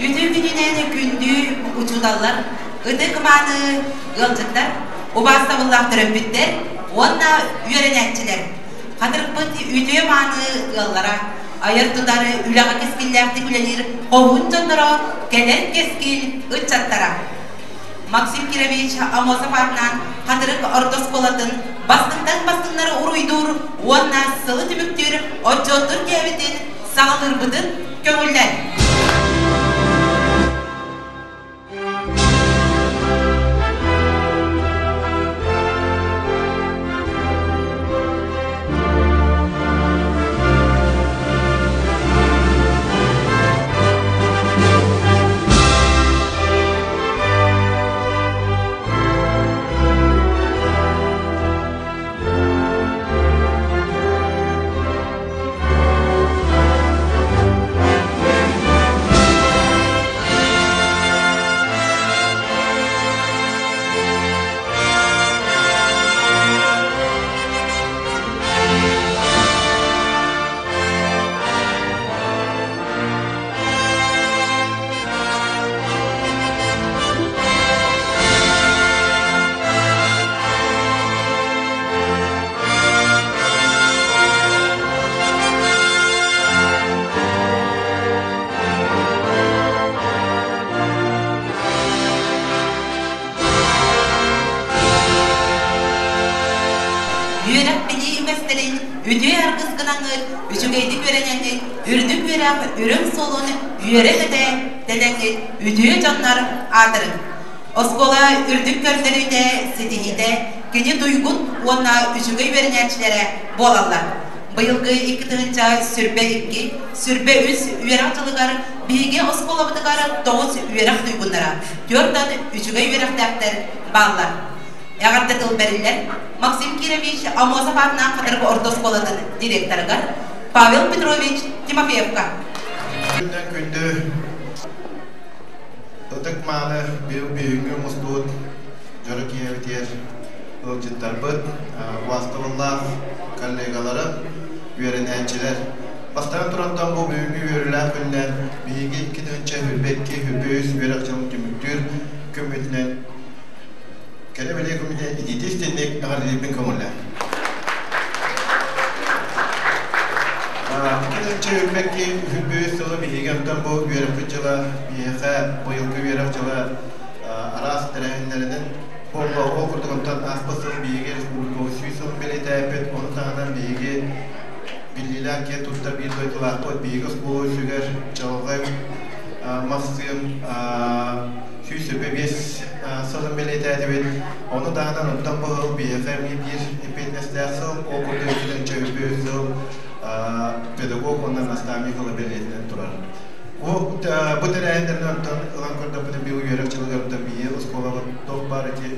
Үтүө күнүнэн күндү учууталлар, ытык-мааны ыалдьыттар, убаастабыллаах төрөппүттэр уонна үөрэнээччилэр! Хатырыкпыт үтүө-мааны ыаллара, айар-тутар үлэҕэ кэскиллээхтик үлэлиир хоһуун дьонноро, кэлэр кэскил ыччаттара! Максим Кирович Аммосов аатынан Хатырык орто оскуолатын бастыҥтан бастыҥнары уруйдуур уонна сылы түмүктүүр отчуоттуур киэһэбитин саҕалыырбытын көҥүллэн. Үөрэх-билии үгэстэрин үтүө аргыс гынаҥҥыт, үчүгэйдик үөрэнэҥҥит, үрдүк үөрэх үрүҥ суолун үөрэ-көтө тэлэҥҥит үтүө дьоннор аатырыҥ. Оскуола үрдүк көрдөрүүтэ, ситиһиитэ кини туйгун уонна үчүгэй үөрэнээччилэрэ буолаллар. Быйылгы 2022, 23 үөрэх дьылыгар биһиги оскуолабытыгар тоҕус үөрэх туйгуннара, түөрт үчүгэй үөрэхтээхтэр бааллар. Эҕэрдэ тыл бэриллэр Максим Кирович Аммосов аатынан Хатырык орто оскуолатын директорыгар Павел Петрович Тимофеевка. Күндэн күндү ытык-мааны бүгүҥҥү мустубут дьоро киэһэбитигэр ыалдьыттарбыт, убаастабыллаах коллегаларым, үөрэнээччилэр. Бастатан турантан бу бүгүҥҥү үөрүүлээх күнүнэн биһиги 2022 үөрэх дьылын түмүктүүр күммүтүнэн Кэрэ бэлиэ күммүтүнэн итиитэ истинник эҕэрдэлиирбин көҥүллээн. 2022 үһүс сылы биһиги онтон бу үөрэхпит дьыла биһиэхэ быйылгы үөрэх дьыла араас тэрээһиннэринэн буолла. Ол курдук онтон ааспыт сыл биһиги республикабыт 100 сылын бэлиэтээппит. Ону таһынан биһиги биллиилээх киэн туттар биир дойдулаахпыт биһиги оскуола үсүгэр Чаҕылҕай Махсыым 125 сылын бэлиэтээтибит. Ону таһынан онтон бу сыл биһиэхэ эмиэ биир эппиэтинэстээх сыл, ол курдук 2023 сыл педагог уонна наставник сыла бэлиэтэнэн турар. Бу, бу тэрээһиннэрин онтон ылан көрдөхпүнэ биир үөрэх дьылыгар онтон биһиги оскуолабыт туох баар ити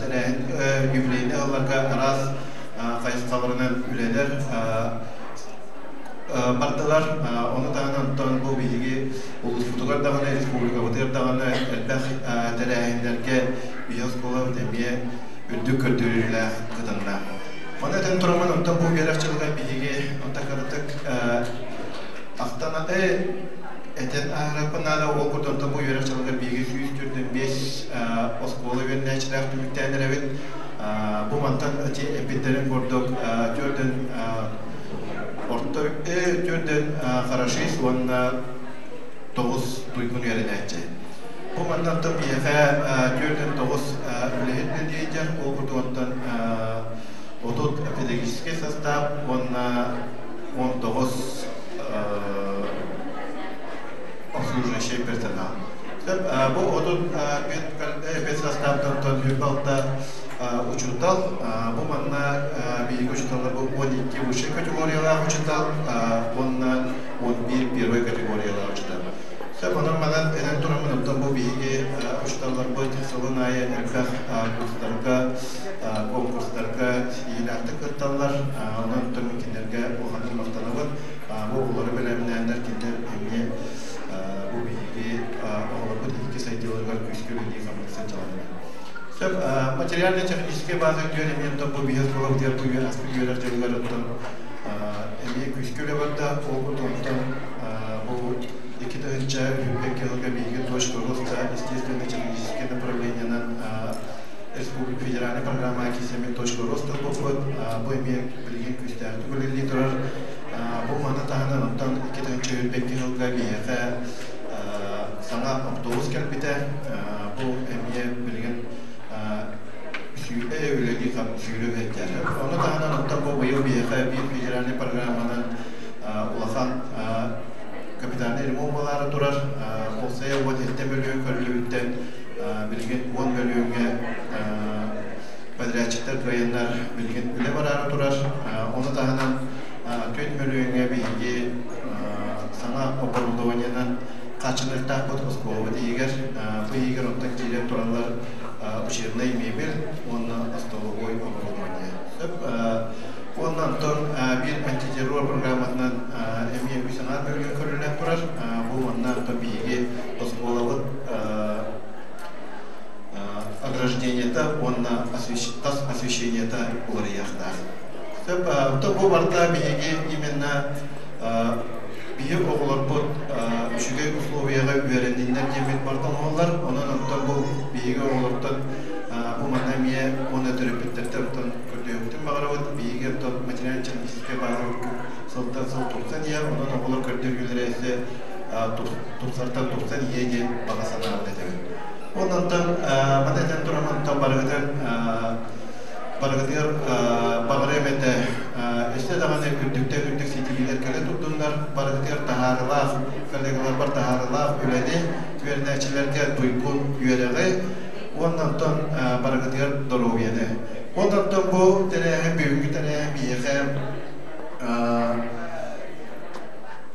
тэрээһин юбилейный сылларга араас хайысхаларынан үлэлэр бардылар. Ону таһынан онтон бу биһиги улууспутугар даҕаны, республикабытыгар даҕаны элбэх тэрээһиннэргэ биһиги оскуолабыт эмиэ үрдүк көрдөрүүлээх кытынна. Ону этэн тураммын, онтон бу үөрэх дьылыгар биһиги онтон кыратык ахтан этэн ааһарыахпын наада. Ол курдук онтон бу үөрэх дьылыгар биһиги 145 оскуола үөрэнээччилээх түмүктээн эрэбит. Бу мантан ити эппиттэрин курдук төрдүн орто төрдүн хорошист уонна тоҕус туйгун үөрэнээччи. Бу манна оттон биһиэхэ 49 үлэһит үлэлиир, ол курдук оттон 30 педагогическай состав уонна 19 обслуживающий персонал. Бу 35 составтан 26 учуутал. Бу манна биһиги учууталлар бу 12 высшей категориялаах учуутал уонна 11 первой категориялаах учуутал. Сөп, онон манан этэн тураммын, оттон бу биһиги учууталларбыт сылын аайы элбэх курстарга, конкурстарга ситиһиилээхтик кытталлар. Онон оттон мин кинилэргэ улаханнык махтанабын. Бу оҕолору бэлэмнээннэр кинилэр эмиэ бу биһиги оҕолорбут инники сайдыыларыгар күүскэ үлэлии хамныы сылдьаллар. Сөп, материально-техническэй база үтүөр эмиэ оттон бу биһиги оскуолабытыгар бу ааспыт үөрэх дьылыгар оттон эмиэ күүскэ үлэ барда. Ол курдук оттон бу 2000 үһү программа киисэммит «Точка роста» буолбут. Бу эмиэ билигин күүстээхтик үлэлии турар. Бу маны таһынан онтон 2022 сылга биһиэхэ саҥа автобус кэлбитэ. Бу эмиэ билигин сүүрэ үлэлии сүүрэ үһэттэр. Ону таһынан оттон бу быйыл биһиэхэ биир федеральнай программанан улахан капитальнай ремонт буолаары турар. Уопсайа 17 мөлүйүөн көрүллүбүттэн билигин 10 мөлүйүөҥҥэ подрядчиктар кыайаннар билигин үлэ бараары турар. Ону таһынан 4 мөлүйүөҥҥэ биһиги саҥа оборудованиенан хааччыныахтаахпыт оскуолабыт иһигэр. Бу иһигэр онтон киирэн тураллар учебнай мебель уонна остолобуой оборудование. Сөп. Уонна онтон биир антитеррор программатынан эмиэ үс аҥаар мөлүйүөн көрүллэн турар. Бу манна онтон биһиги оскуолабыт ограждениета уонна тас освещениета уларыйыахтаах. Сөп. Онтон бу барыта биһиги именно биһи оҕолорбут үчүгэй условияҕа үөрэнниннэр диэммит барыта оҥоһуллар. Онон онтон бу биһиги оҕолортон бу манна эмиэ уонна төрөппүттэртэн оттон көрдөһүөхпүтүн баҕарабыт. Биһиги оттон материально-техническэй базабыт сылтан сыл тупсан иһэр, онон оҕолор көрдөрүүлэрэ өссө тупсартан тупсан иһиэ диэн баҕа санаабын этэбин. Онон маны этэн туран онтон барыгытын барыгытыгар баҕарыам этэ өссө даҕаны үрдүктэн үрдүк ситиһиилэр кэлэ турдуннар, барыгытыгар таһаарылаах, коллегаларбар таһаарылаах үлэни, үөрэнээччилэргэ туйгун үөрэҕи уонна онтон барыгытыгар доруобуйаны. Уонна онтон бу тэрээһин, бүгүҥҥү тэрээһин биһиэхэ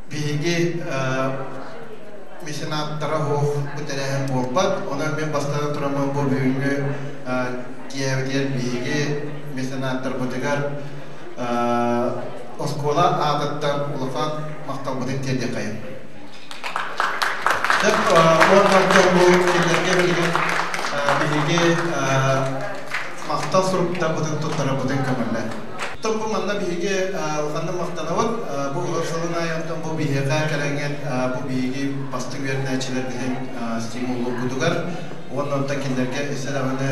биһиги меценаттара суох бу тэрээһин буолбат. Онон мин бастатан тураммын бу бүгүҥҥү киэһэбитигэр биһиги меценаттарбытыгар оскуола аатыттан улахан махталбытын тиэрдиэххэйин. Уонна бу кинилэргэ билигин биһиги махтал суруктарбытын туттарарбытын көҥүллэ. Оттон бу манна биһиги улаханнык махтанабыт. Бу сылын аайы оттон бу биһиэхэ кэлэҥҥит бу биһиги бастыҥ үөрэнээччилэрбитин стимуллуургутугар уонна онтон кинилэргэ өссө даҕаны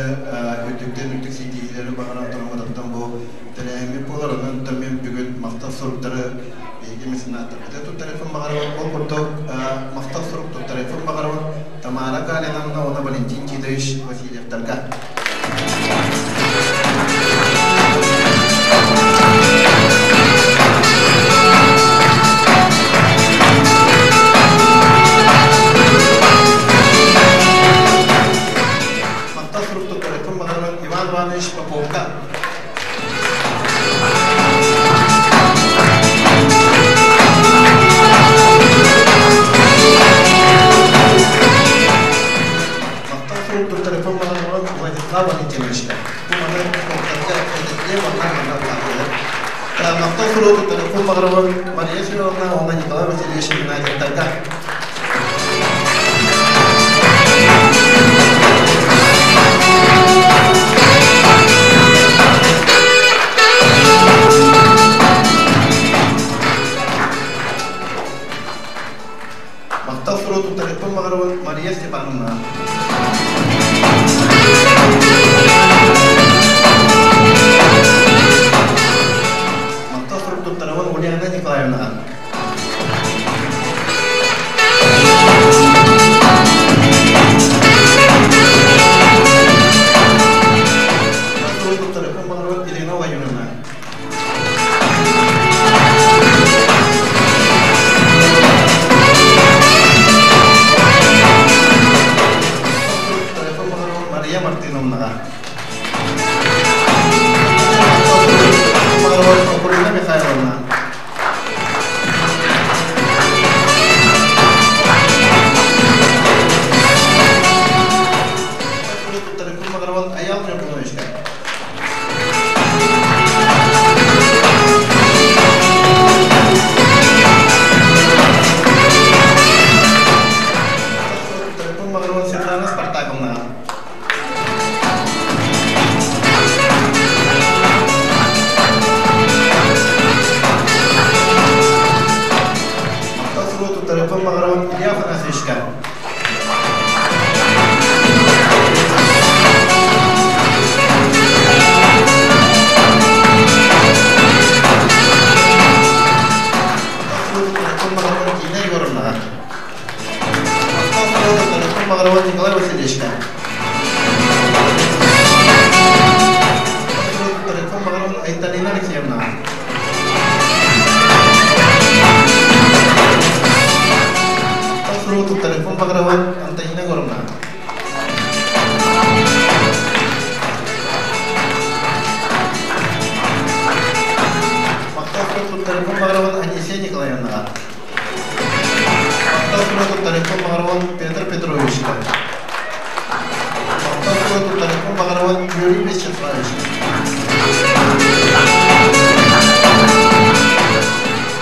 үрдүктэн үрдүк ситиһиилэри баҕаран тураммыт оттон бу тэрээһиммит буолар. Онон оттон мин бүгүн махтал суруктары биһиги меценаттарбытыгар туттарыахпын баҕарабын. Ол курдук махтал сурук туттарыахпын баҕарабын Тамара Галиновна уонна Валентин Титович Васильевтарга. Махтал сурук туттарыахпын баҕарабын Иван Иванович Поповка. Махтал сурук туттарыахпын баҕарабын Владислав Валентиновичка. Бу маны Поповтарга этиллиэ манна манна улаатылар. Махтал сурук туттарыахпын баҕарабын Мария Семеновна уонна Николай Васильевич Игнатьевтарга. Махтал сурук туттарыахпын баҕарабын Мария Степановна. Махтал сурук туттарабын Ульяна Николаевнаҕа. Ирина Владимировна. Мария Мартыновнаҕа. Акулина Михайловна. Аял Мироновичка. Светлана Спартаковна. Махтал сурук туттарыахпын баҕарабын Илья Афанасьевичка. баҕарабын Николай Васильевичка. Туттарыахпын баҕарабын Айталина Алексеевнаҕа. Суругу туттарыахпын баҕарабын Антонина Егоровнаҕа. Махтал сурук туттарыахпын баҕарабын Анисия Николаевнаҕа. Махтал сурук туттарыахпын баҕарабын Петр Петровичка. Махтал сурук туттарыахпын баҕарабын Юрий Вячеславович.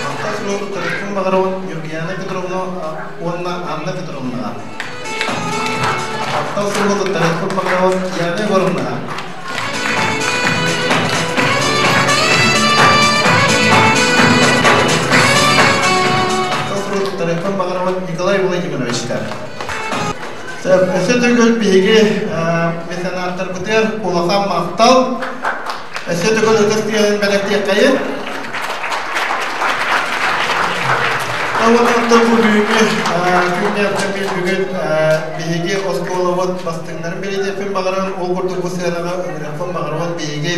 Махтал сурук туттарыахпын баҕарабын Ньургуяна Петровна уонна Анна Петровнаҕа. Махтал суругу туттарыахпын баҕарабын Яна Егоровнаҕа. Махтал суругу туттарыахпын баҕарабын Николай Владимировичка. Өссө төгүл биһиги меценаттарбытыгар улахан махтал. Өссө төгүл ытыс тыаһын бэлэхтиэххэйин. Онон бу бүгүҥҥү күҥҥэ бүгүн биһиги оскуолабыт бастыҥнарын бэлиэтиэхпин баҕаран, ол курдук бу сыанаҕа ыҥырыахпын баҕарабын биһиги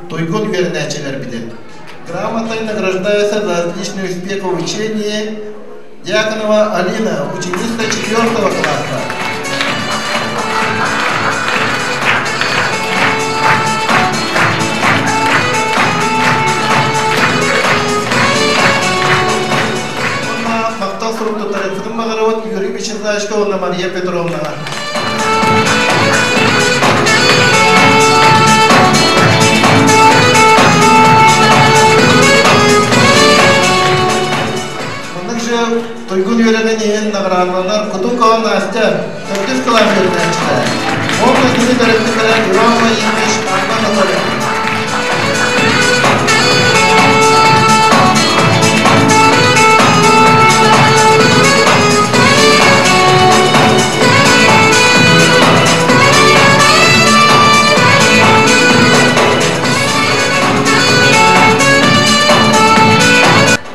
туйгун үөрэнээччилэрбитин. Грамотой награждается за отличный успех в учении Дьяконова Алина, ученица 4 класса. Махтал сурук туттарыппытын баҕарабыт Юрий Вячеславовичка уонна Мария Петровнаҕа. Маннык же туйгун үөрэнэн иһин наҕараадаланар Кутукова Настя, төрдүс кылаас үөрэнээччитэ. Уонна кини төрөппүттэрэ Иван Владимирович, Анна Анатольевна.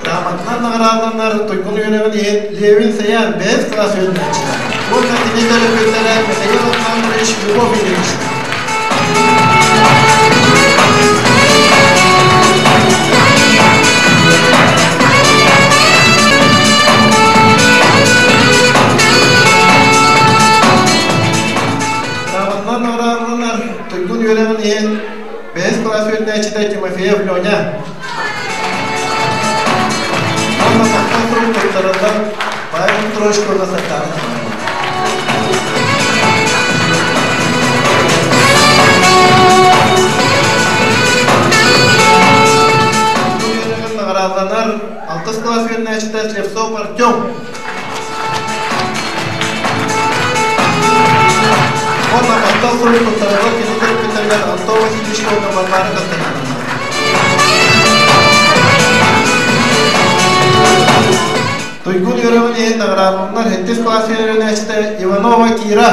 Грамотанан наҕараадаланар туйгун үөрэҕин иһин Левин Саян бэһис кылаас үөрэнээччитэ уонна кини төрөппүттэрэ Михаил Александрович Любовь Ильинична. Грамотанан наҕараадаланар туйгун үөрэҕин иһин бэһис кылаас үөрэнээччитэ Тимофеев Леня. Уонна махтал сурук туттарыллан Павел Петрович уонна Сардаана Наҕараадаланар алтыс кылаас үөрэнээччитэ Слепцов Артем. Уонна махтал сурук туттарыллар кини төрөппүттэригэр Антон Васильевичка уонна Варвара Константиновна. Туйгун үөрэҕин иһин наҕараадаланар сэттис кылаас үөрэнээччитэ Иванова Кира.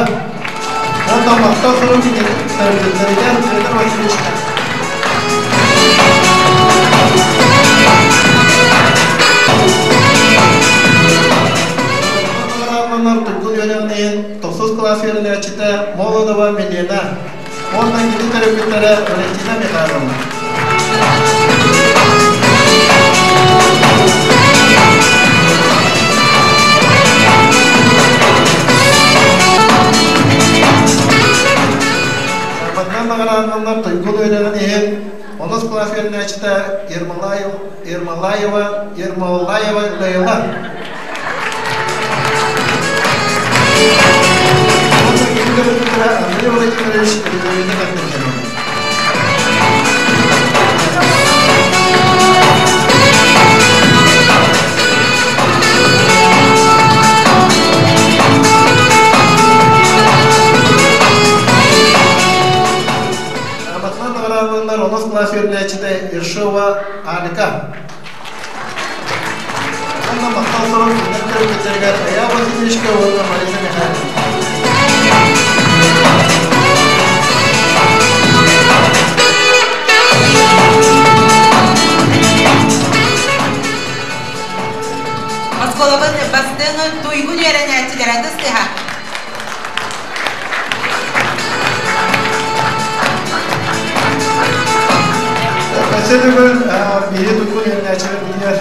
Уонна махтал сурук төрөппүттэригэр Федор Васильевичка. Наҕараадаланар Туйгун үөрэҕин иһин тохсус кылаас үөрэнээччитэ Молодова Милена. Уонна кини төрөппүттэрэ Валентина Михайловна. Сарбатынан наҕараадаланар туйгун үөрэҕин иһин онус кылаас үөрэнээччитэ Ермолаева Ермолаева Ермолаева Лейла. Уонна кини төрөппүттэрэ Андрей Владимирович Елизавета Константиновна. Грамотанан наҕараадаланар онус кылаас үөрэнээччитэ Ершова Алика. Уонна махтал сурук кинилэр төрөппүттэригэр Айаа Васильевичка уонна Марина Михайловна. Оскуолабыт бастыҥ туйгун үөрэнээччилэрэ тыстыһа. Өссө төгүл биһиги тугун үөрэнээччилэрбитигэр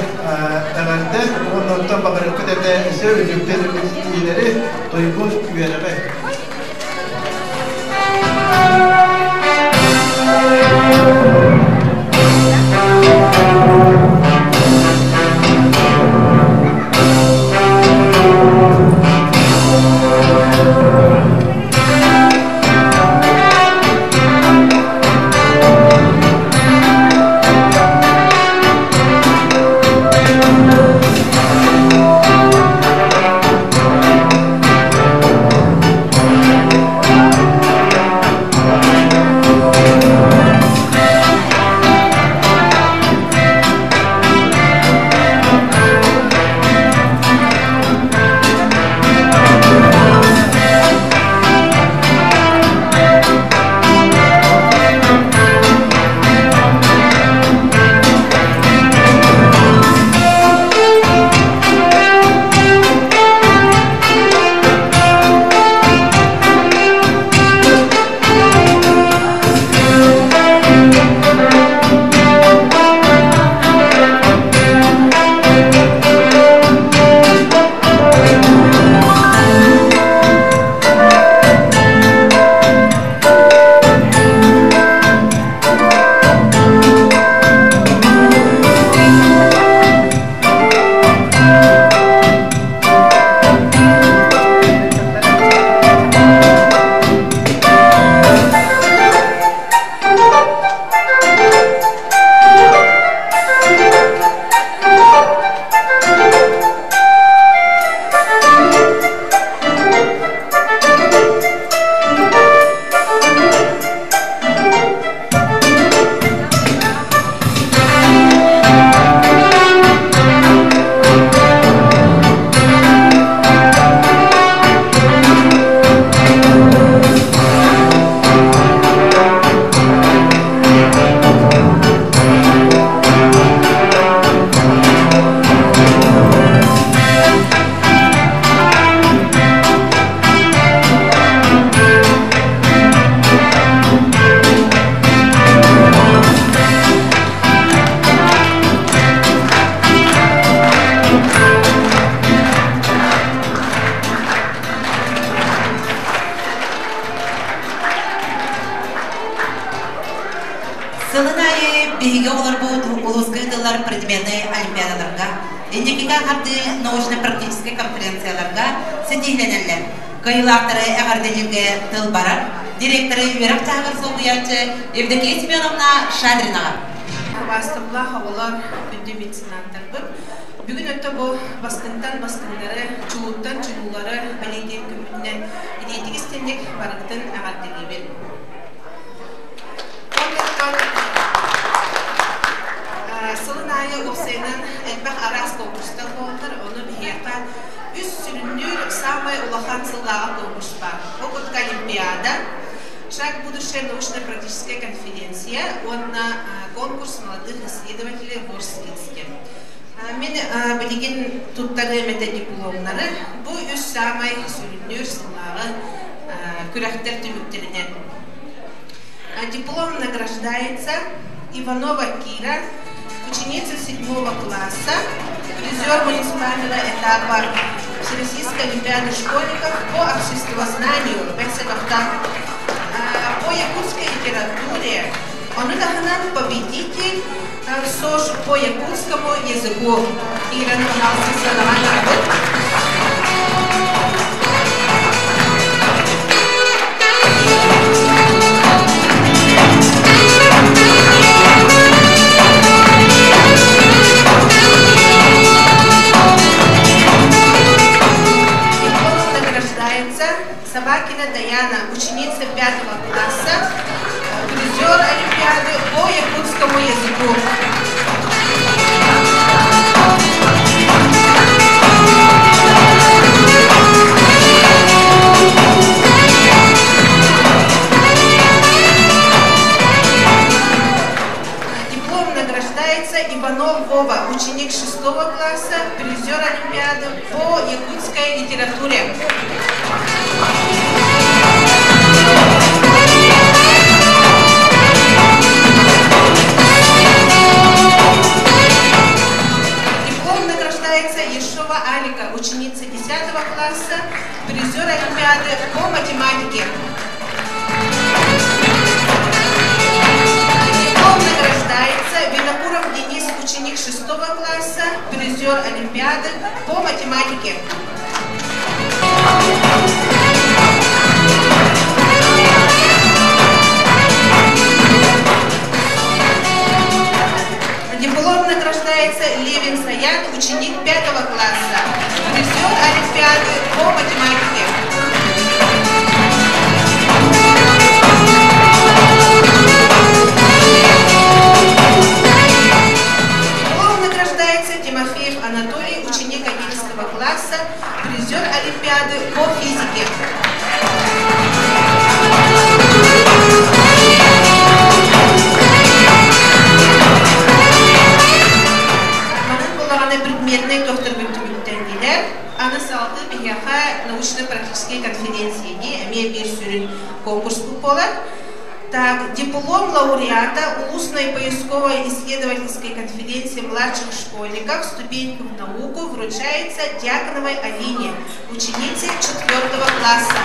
эҕэрдэ уонна оттон баҕарыахпыт этэ өссө үрдүктэн үрдүк ситиһиилэри, туйгун үөрэҕи. Сылын аайы биһиги оҕолорбут улууска ыытыллар предметнэй олимпиадаларга, инникигэ хардыы научно-практическай конференцияларга ситиһилэнэллэр. Кыайыылаахтары эҕэрдэлииргэ тыл барар, директоры үөрэх чааһыгар солбуйааччы Евдокия Семеновна Шадринаҕа. Убаастабылаах оҕолор, күндү меценаттарбыт, бүгүн өттө бу бастыҥтан бастыҥнары, чулууттан чулуулары бэлиэтиир күммүтүнэн итиитик истинник барыгытын эҕэрдэлиибин. Сылын аайы уопсайынан элбэх араас конкурстар буолаллар, ону биһиэхэ үс сүрүннүүр саамай улахан сыллааҕы конкурс баар. Ол курдук Олимпиада, Шаг будущее научно-практическая конференция уонна конкурс молодых исследователей WorldSkills Мин билигин туттарыам этэ дипломнары. Бу үс саамай сүрүннүүр сыллааҕы күрэхтэр түмүктэринэн. Диплом награждается Иванова Кира, ученица седьмого класса, призер муниципального этапа Всероссийской олимпиады школьников по обществознанию по якутской литературе. Ону таһынан победитель СОЖ по якутскому языку. Кираны пожалуйста, сыаналаан Дипломом награждается Собакина Даяна, ученица пятого класса, призер Олимпиады по якутскому языку. Диплом награждается Иванов Вова, ученик шестого класса, призер Олимпиады по якутской литературе. призер Олимпиады по математике. Диплом награждается Винокуров Денис, ученик 6 класса, призер Олимпиады по математике. Диплом награждается Левин Саян, ученик 5 класса, призер Олимпиады по математике. Диплом награждается Тимофеев Анатолий, ученик 11 класса, призер Олимпиады по физике. Манан буоллаҕына предметнэй тохторбут түмүктэннилэр. Аны салгыы биһиэхэ научно-практическай конференцияны эмиэ биир сүрүн конкурспут буолар. Так, диплом лауреата Улусной поисковой исследовательской конференции младших школьников «Ступенька в науку» вручается Дьяконовой Алине, ученице 4 класса.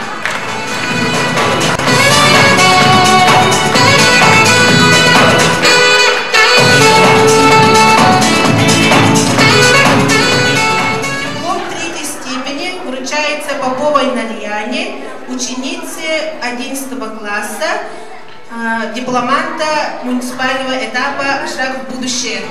Диплом третьей степени вручается Поповой Нарьяне, ученице 11 класса, дипломанта муниципального этапа «Шаг в будущее».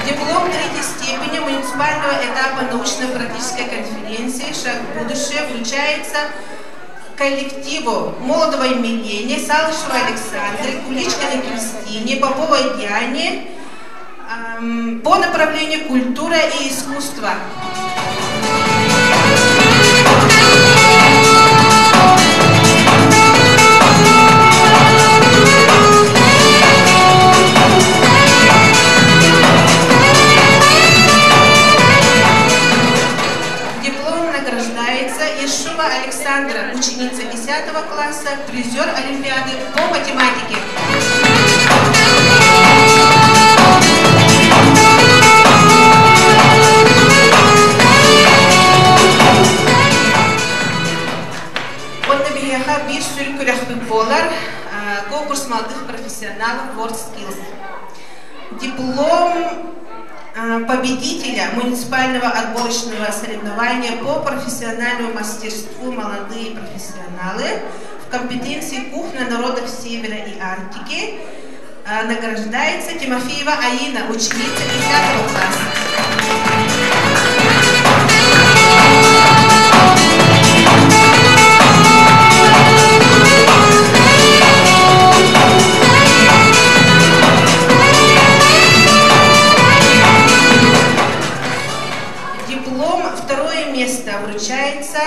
Диплом третьей степени муниципального этапа научно-практической конференции «Шаг в будущее» вручается коллективу Молодовой Милене, Салышевой Александре, Куличкиной Кристине, Поповой Диане по направлению культура и искусство. Диплом награждается Ишува Александра, ученица 10 класса, призер Олимпиады по математике. Онно биһиэхэ биир сүрүн күрэхпит буолар конкурс молодых профессионалов WorldSkills. Диплом победителя муниципального отборочного соревнования по профессиональному мастерству «Молодые профессионалы» в компетенции «Кухня народов Севера и Арктики» награждается Тимофеева Аина, ученица 10 класса. Диплом второе место вручается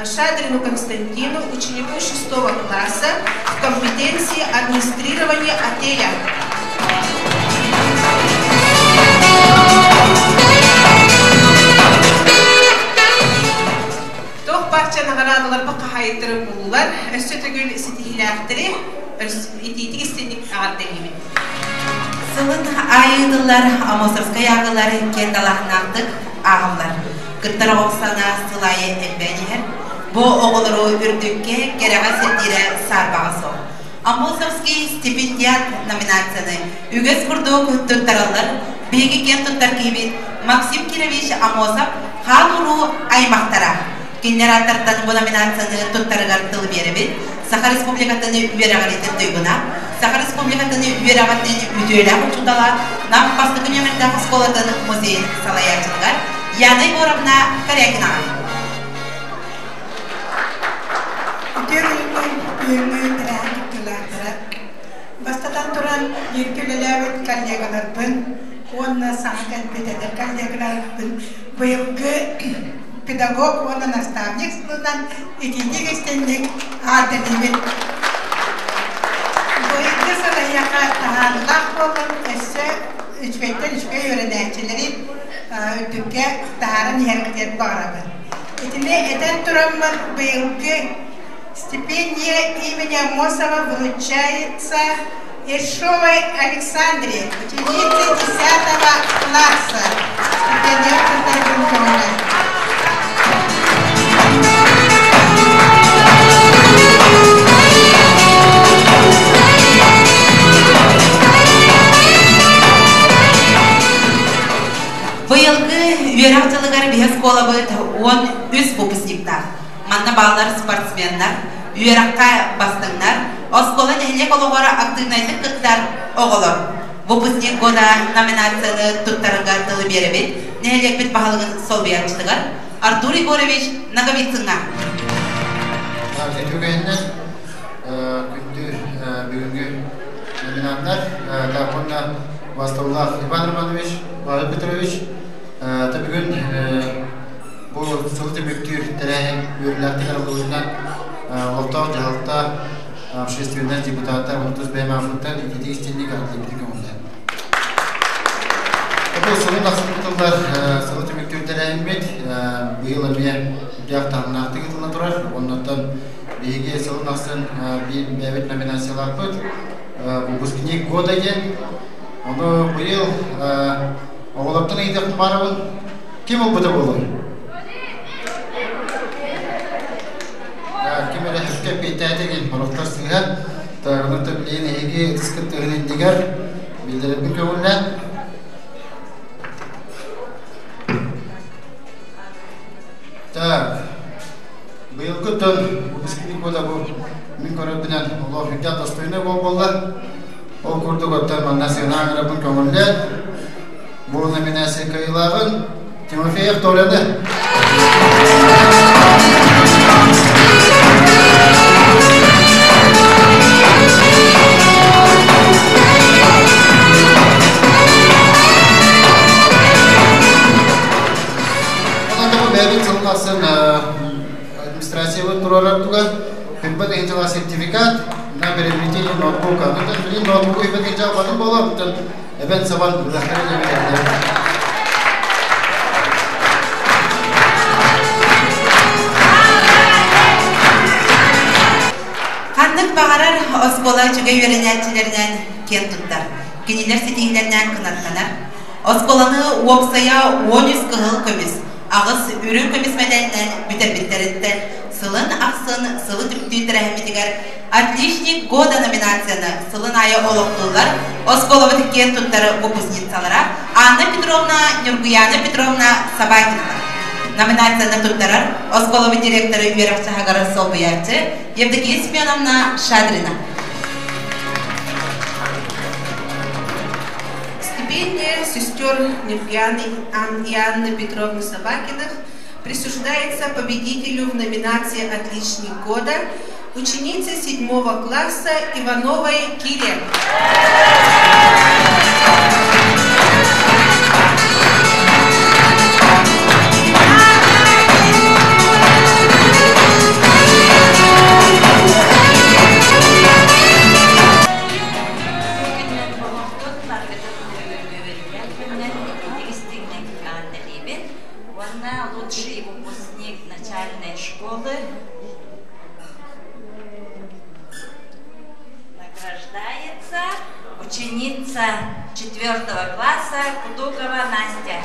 Шадрину Константину, ученику 6 класса в компетенции администрирования отеля. Туох барча наҕараадаларбыт хаһаайыттара буоллулар, өссө төгүл ситиһиилээхтэри итиитик истинник эҕэрдэлиибин. Сылын аайы ыытыллар Аммосовскай ааҕыылар киэҥ далааһыннаахтык ааҕыллар. Кыттар оҕо сана сыл аайы элбээн иһэр. Бу оҕолору үрдүккэ, кэрэҕэ сирдиирэ саарбаҕа суох. Аммосовский стипендиат номинацияны үгэс курдук туттараллар. Биһиги киэн туттар киһибит Максим Кирович Аммосов хаан уруу аймахтара. Кинилэр ааттартан бу номинацияны туттарыгар тыл биэрэбит. Саха Республикатын үөрэҕириитин туйгуна, Саха Республикатын үөрэҕин үтүөлээх учуутала, Нам бастакы нүөмэрдээх оскуолатын музейын салайааччытыгар Яна Егоровна Корякинаҕа. Үтүө күнүнэн бүгүҥҥү тэрээһин кыттыылаахтара. Бастатан туран, бииргэ үлэлээбит коллегаларбын уонна саҥа кэлбит эдэр коллегаларбын быйылгы педагог уонна наставник сылынан итиитик истинник ааттаныбыт. Быйылгы сыл эһиэхэ таһаарыылаах буоллун, өссө үчүгэйтэн үчүгэй үөрэнээччилэри үрдүккэ таһааран иһэргитигэр баҕарабын. Итини этэн тураммын быйылгы Стипендия имени Амосова вручается Ершовой Александре, ученице 10 класса. Стипендия Константиновна. Быйылгы үөрэх дьылыгар биһи оскуолабыт 13 выпускниктаах. Манна бааллар спортсменнар, үөрэххэ бастыҥнар, оскуола нэһилиэк олоҕор актыыбынайдык кыттар оҕолор. Выпускник года номинацияны туттарарга тылы биэрэбит нэһилиэкпит баһылыгын солбуйааччытыгар Артур Егорович Ноговицыҥҥа. Үтүгэннэр күндү бүгүҥҥү номинаннар уонна басталлаах Иван Романович, Павел Петрович бүгүн Бу сыл түмүктүүр тэрээһин үөрүүлээхтик арыллыбытынан олохтоох дьаһалта общественнай депутата Муртуз Баймафыттан ититик истинник арыллыбыты көҥүллээн. Бу сылын ахсын тыллар сылы түмүктүүр тэрээһиммит быйыл эмиэ үрдээх таһымнаахтык ытылла турар. Оннуттан биһиги сылын ахсын биир бэйэбит номинациялаахпыт выпускник года диэн. Ону быйыл оҕолортон ыйытыахпын баарабын. Ким ылбыта буолуой? Ким эрэ сөпкө эппиэттээтэ диэн сорохтор сыыһа. Онон билигин эһиги ытыскыт тыһын иннигэр биллэрэрбин көҥүллээн. Так, быйылгы төн выпускник года бу мин көрөрбүнэн олох үрдээх достойный буолла. Ол курдук оттон манна сыана ыҥырабын көҥүллээн Бу номинация кыайыылааҕын Тимофеев Толяны. Бэйэбит сылын ахсын администрациябыт туруорар туга Химбат иһин сертификат на приобретение ноутбука. Ну, ноутбук химбат иһин дьалбатын буолар, эбэн сабан ыһыахтарын эбэтэр Ханнык баҕарар оскуола үчүгэй үөрэнээччилэринэн киэн туттар. Кинилэр ситиһиилэринэн кынаттанар. Оскуоланы уопсайа 13 кыһыл көмүс, аҕыс үрүҥ көмүс мэдээлинэн бүтэрбиттэриттэн сылын ахсын сылы түмүктүүр тэрээһиммитигэр Отличник года номинацияны сылын аайы олохтууллар оскуолабыт киэн туттар выпускницалара Анна Петровна, Нюргуяна Петровна Собакиналар. Номинацияны туттарар оскуолабыт директоры үөрэх чаһыгар солбуйааччы Евдокия Семеновна Шадрина. Стипендия сестер Нюргуяны и Анны Петровны Собакиных присуждается победителю в номинации «Отличник года» ученице седьмого класса Ивановой Кире. Уонна лучший выпускник начальной школы награждается ученица четвертого класса Кутукова Настя.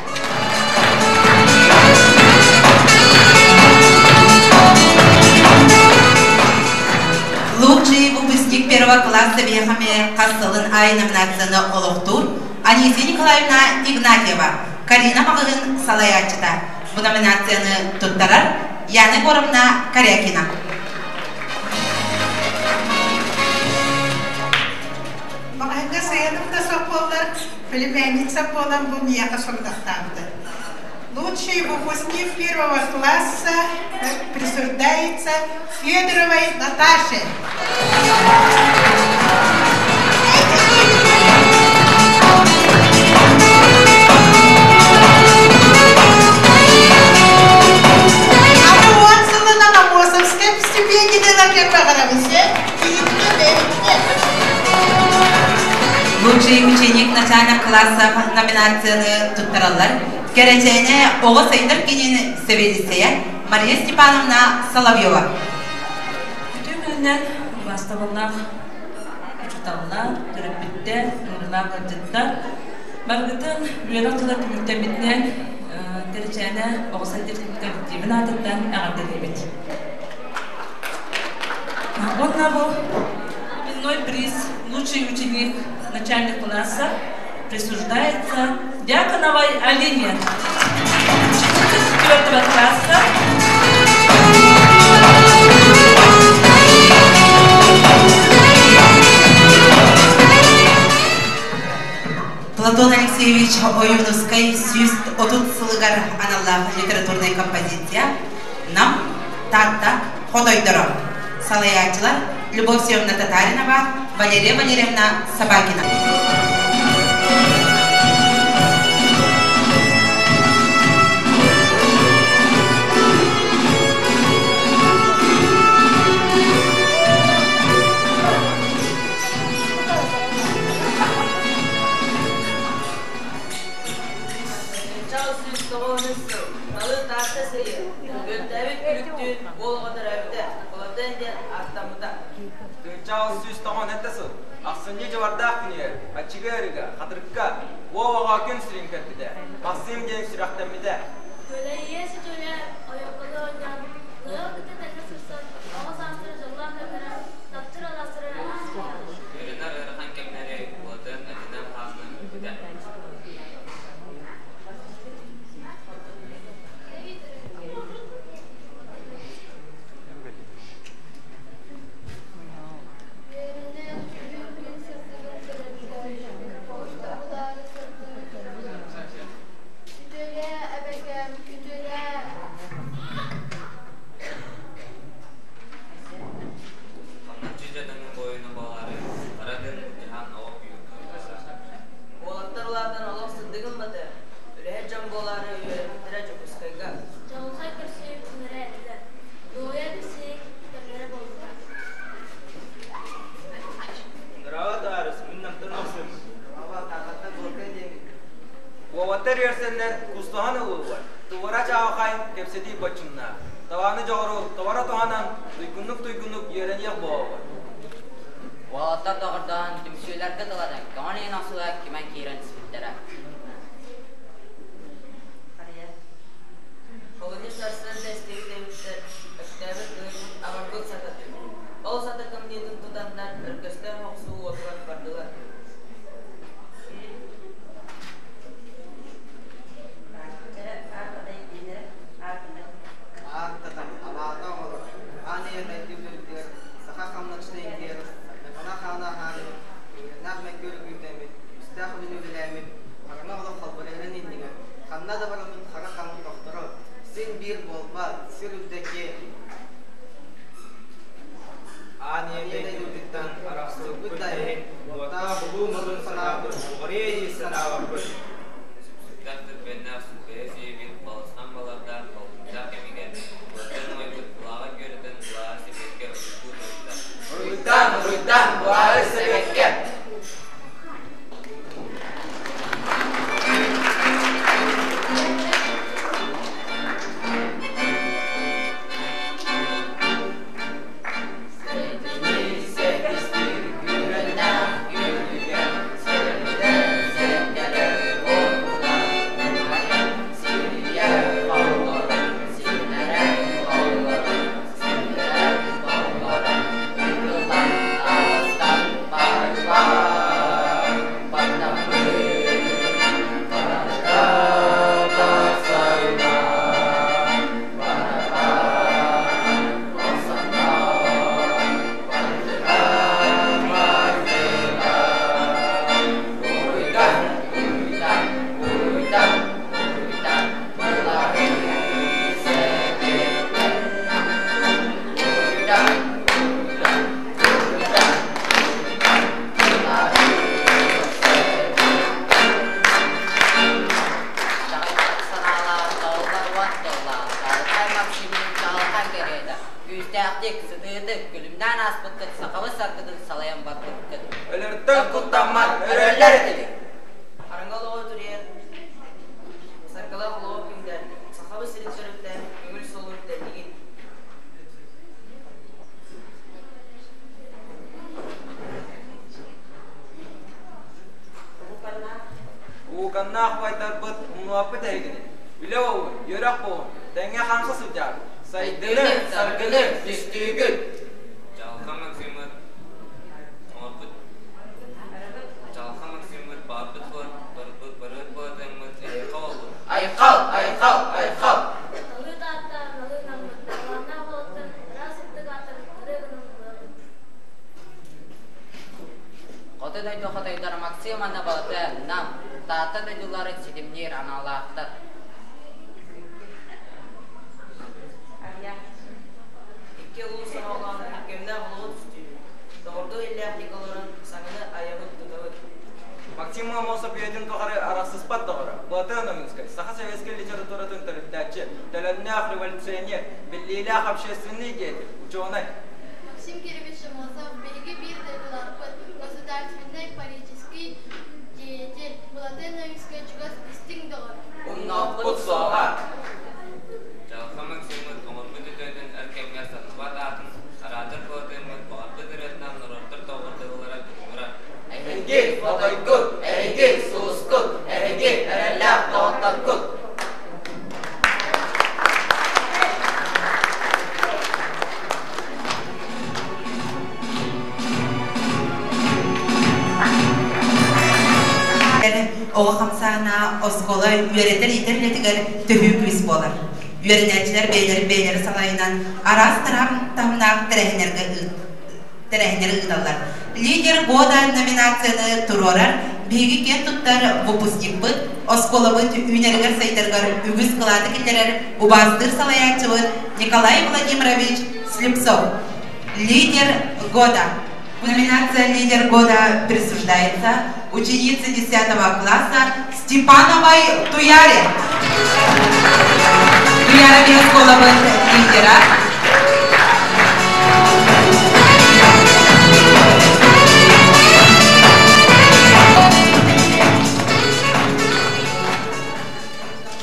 Лучший выпускник первого класса биһиэхэ хас сылын аайы номинацияны олохтуур Анисия Николаевна Игнатьева, Карина маҕаһыын салайааччыта. Бу номинацияны туттарар Яна Егоровна Корякина. Маҕаһыыҥҥа сыһыаным да суох буоллар, племянница буолан бу миэхэ сорудахтаабыта. Лучший выпускник первого класса присуждается Федоровой Наташе. Аны уон сылынан Амосовскай стипендияны кэлбэҕэрэбин киһитне бэйэтне. Лучший ученик начальных классов номинацияны туттараллар. Кэрэчээнэ оҕо сайдар киинин сэбиэдиссэйэ Мария Степановна Соловьева. күнүнэн убаастабыллаах учууталлар, төрөппүттэр, ыҥырыылаах ыалдьыттар барыгытын үөрэх дьыла түмүктэммитинэн Кэрэчээнэ оҕо садиктын коллективын аатыттан эҕэрдэлиибит. Уонна бу именной приз «Лучший ученик начальных классов» присуждается Дьяконовой Алине, ученица четвертого класса. Платон Алексеевич Ойуунускай 130 сылыгар аналлаах литературнай композиция Нам, Таатта, Хотойдоро. Салайааччылар Любовь Семеновна Татаринова, Валерия Валерьевна Собакина. Чаҕыл сүүс тоҕуһун сыл, Талыы Таатта сыйы, Өлтөөбүт күлүктүүн уол оҕо төрөөбүтэ, Кулатын диэн ааттаммыта. Чаҕыл 197 сыл, ахсынньы дьыбардаах күнүгэр, аччыгый арыыга, Хатырыкка, уол оҕо күн сирин көрбүтэ, Максим диэн сүрэхтэммитэ. Көлөйүө сөтөлө ойоҕолуу оонньоон, ыал кытта тэҥҥэ сырсан, оҕо саастара дьоллоох кэмнэрэ, таптыыр алаастара ааспыта. Үөрэнэр ыарахан кэмнэри уотун этинэн-хаанынан билбитэ. Үөрэнэн, күһүн күн сырдыгын көрөргө, устар булаары сырдыгын көрөргө. Үтүөлээ, эбэкэм, үтүөлээ! Хамначчы дьадаҥы буойуна буолаары, хара тыын былдьаһан оҕо күйүүр Уолаттар улаатан олох сырдыгын батыа, үлэһит дьон буолаары үөрэммиттэрэ Дьокуускайга. Чаҕылхай көрсүһүү күннэрэ этилэр. Дуоһуйа билсии кэмнэрэ буолбута. Здорово, таарыс, мин Намтан Максим. Уолаттар үөрсэннэр кустуһан ыллылар. Тугура чаҕылхай кэпсэтии боччумнаах. Табааны дьоҕуру товара туһанан туйгуннук-туйгуннук үөрэниэх буолаллар. Уолаттар доҕордоһон түмсүүлэргэ тыланан көҥүл иһин охсуһа кимэн киирэн түспүттэрэ. Олунньу сарсыарда истибит эбиттэр, Өктөөбүт ыһыйбыт абарбыт сататын. Ол сата кымньыытын тутаннар өргөстөөх охсуу уотугар бардылар. Ааттатан, абаата оҥорор, аан ийэ дойду үлэтигэр саха хамначчыта иҥкиэр, сардаҥалаах хаана аһаабыт, үөрэнээх мөккүөр күүрдэммит, үстээх үлэни үлэлээммит, хараҥа олох холборуйарын иннигэр, ханна да бараммыт хара хааммыт тохторо, син биир буолбат, сир үрдэ киэҥ. Аан ийэ дойдубутуттан арахсыбыппыт да иһин, уоттаах улуу модун санаабыт уҕарыйа дии санаабаппыт. Сүпсүктээх түргэннээх сүүкэйэ сиэбит балысхан балардаах балыктаах кэмигэр уоттан умайбыт былааҕы күөрэтэн былааҕы сэбиэккэ уруйдуу турда. Уруйдаан, уруйдаан, былааҕы сэбиэккэ! Сэтини сэттистир күрэннээх күлүгэ, сэрдэ сэргэлэр уотунан умайан, сирийэ холлорон, синнэрэн холлорон, синнэрэн холлорон, ытыллан таҕыстан барбар, баттаппыт барыта тахсарга, барабан охсоннор, бардылар бардылар. Уруйдан, уруйдан, уруйдан, уруйдан, былаһы сэбиэттэр. Уруйдан, уруйдан, уруйдан, уруйдан, былаһы сэбиэттэр. Чаҕылхай санаалаах, доҕоллор уот тыллаах, чаҕылхай Максимнын чаҕылхай кэриэтэ, күүстээхтик, сытыытык, күлүмнээн ааспыккыт сахабыт саргытын салайан барбыккыт. Өлөртөн куттаммат өрөллөр этилик. Хараҥа олоҕу үтүрүйэн, саргылаах олоҕу күндэр, сахабыт сирин төрүттээн, көҥүл суолун тэллигин. Уйбаннаах убайдарбыт умнубаппыт эһигини. Үлэ буоллун, үөрэх буоллун, тэҥҥэ хаамса сылдьаар. Сайдыны, саргыны түстүүгүт! Дьалха Максиммыт оҥорбут Дьалха Максиммыт баҕарбыт барбыт барыт баатыаммыт эһиэхэ буоллун. Айхал, айхал, айхал! Талыы Таатта налыы наммыт, талааннаах уолаттарын ыраас сырдык ааттарын ырыа гынан ыллыабыт. Хоту дойду хотойдор Максим уонна Балатыан, Нам, Таатта дойдуларын ситимниир аналлаахтар. Икки улуус сомоҕолоон күөмнээх олоҕу түстүүбүт. Доҕордуу иллээхтик олорон саҥаны айабыт-тутабыт. Максим Ломоносов үйэтин тухары арахсыспат доҕоро, Былатыан Ойуунскай, саха советскай литературатын төрүттээччи, төлөннөөх революционер, биллиилээх общественный деятель, учуонай. Максим Кирович Ломоносов биһиги биир дойдулаахпыт, государственнай политический деятель, Былатыан Ойуунскай чугас истиҥ доҕор. Умнуохпут суоҕа. Дьалха Максиммыт оҥорбут үтүөтүн өр кэмҥэ санныбат аатын араатар Былатыаммыт баҕарбыт ырыатынан норуоттар доҕордоһуулара туругурар. Эһиги хотойгут, эһиги сулускут, эһиги эрэллээх доҕотторгут! Оҕо хамсаана оскуола үөрэтэр-иитэр үлэтигэр төһүү күүс буолар. Үөрэнээччилэр бэйэлэрин бэйэлэрэ салайынан араас таһымнаах тэрээһиннэргэ тэрээһиннэри ыыталлар. Лидер года номинацияны туруорар биһиги киэн туттар выпускникпыт, оскуолабыт үүнэригэр-сайдарыгар үгүс кылааты киллэрэр убаастыыр салайааччыбыт Николай Владимирович Слепцов. Лидер года. Номинация «Лидер года» присуждается ученице 10 класса Степановой Туяре. Туяра оскуолабыт лидера.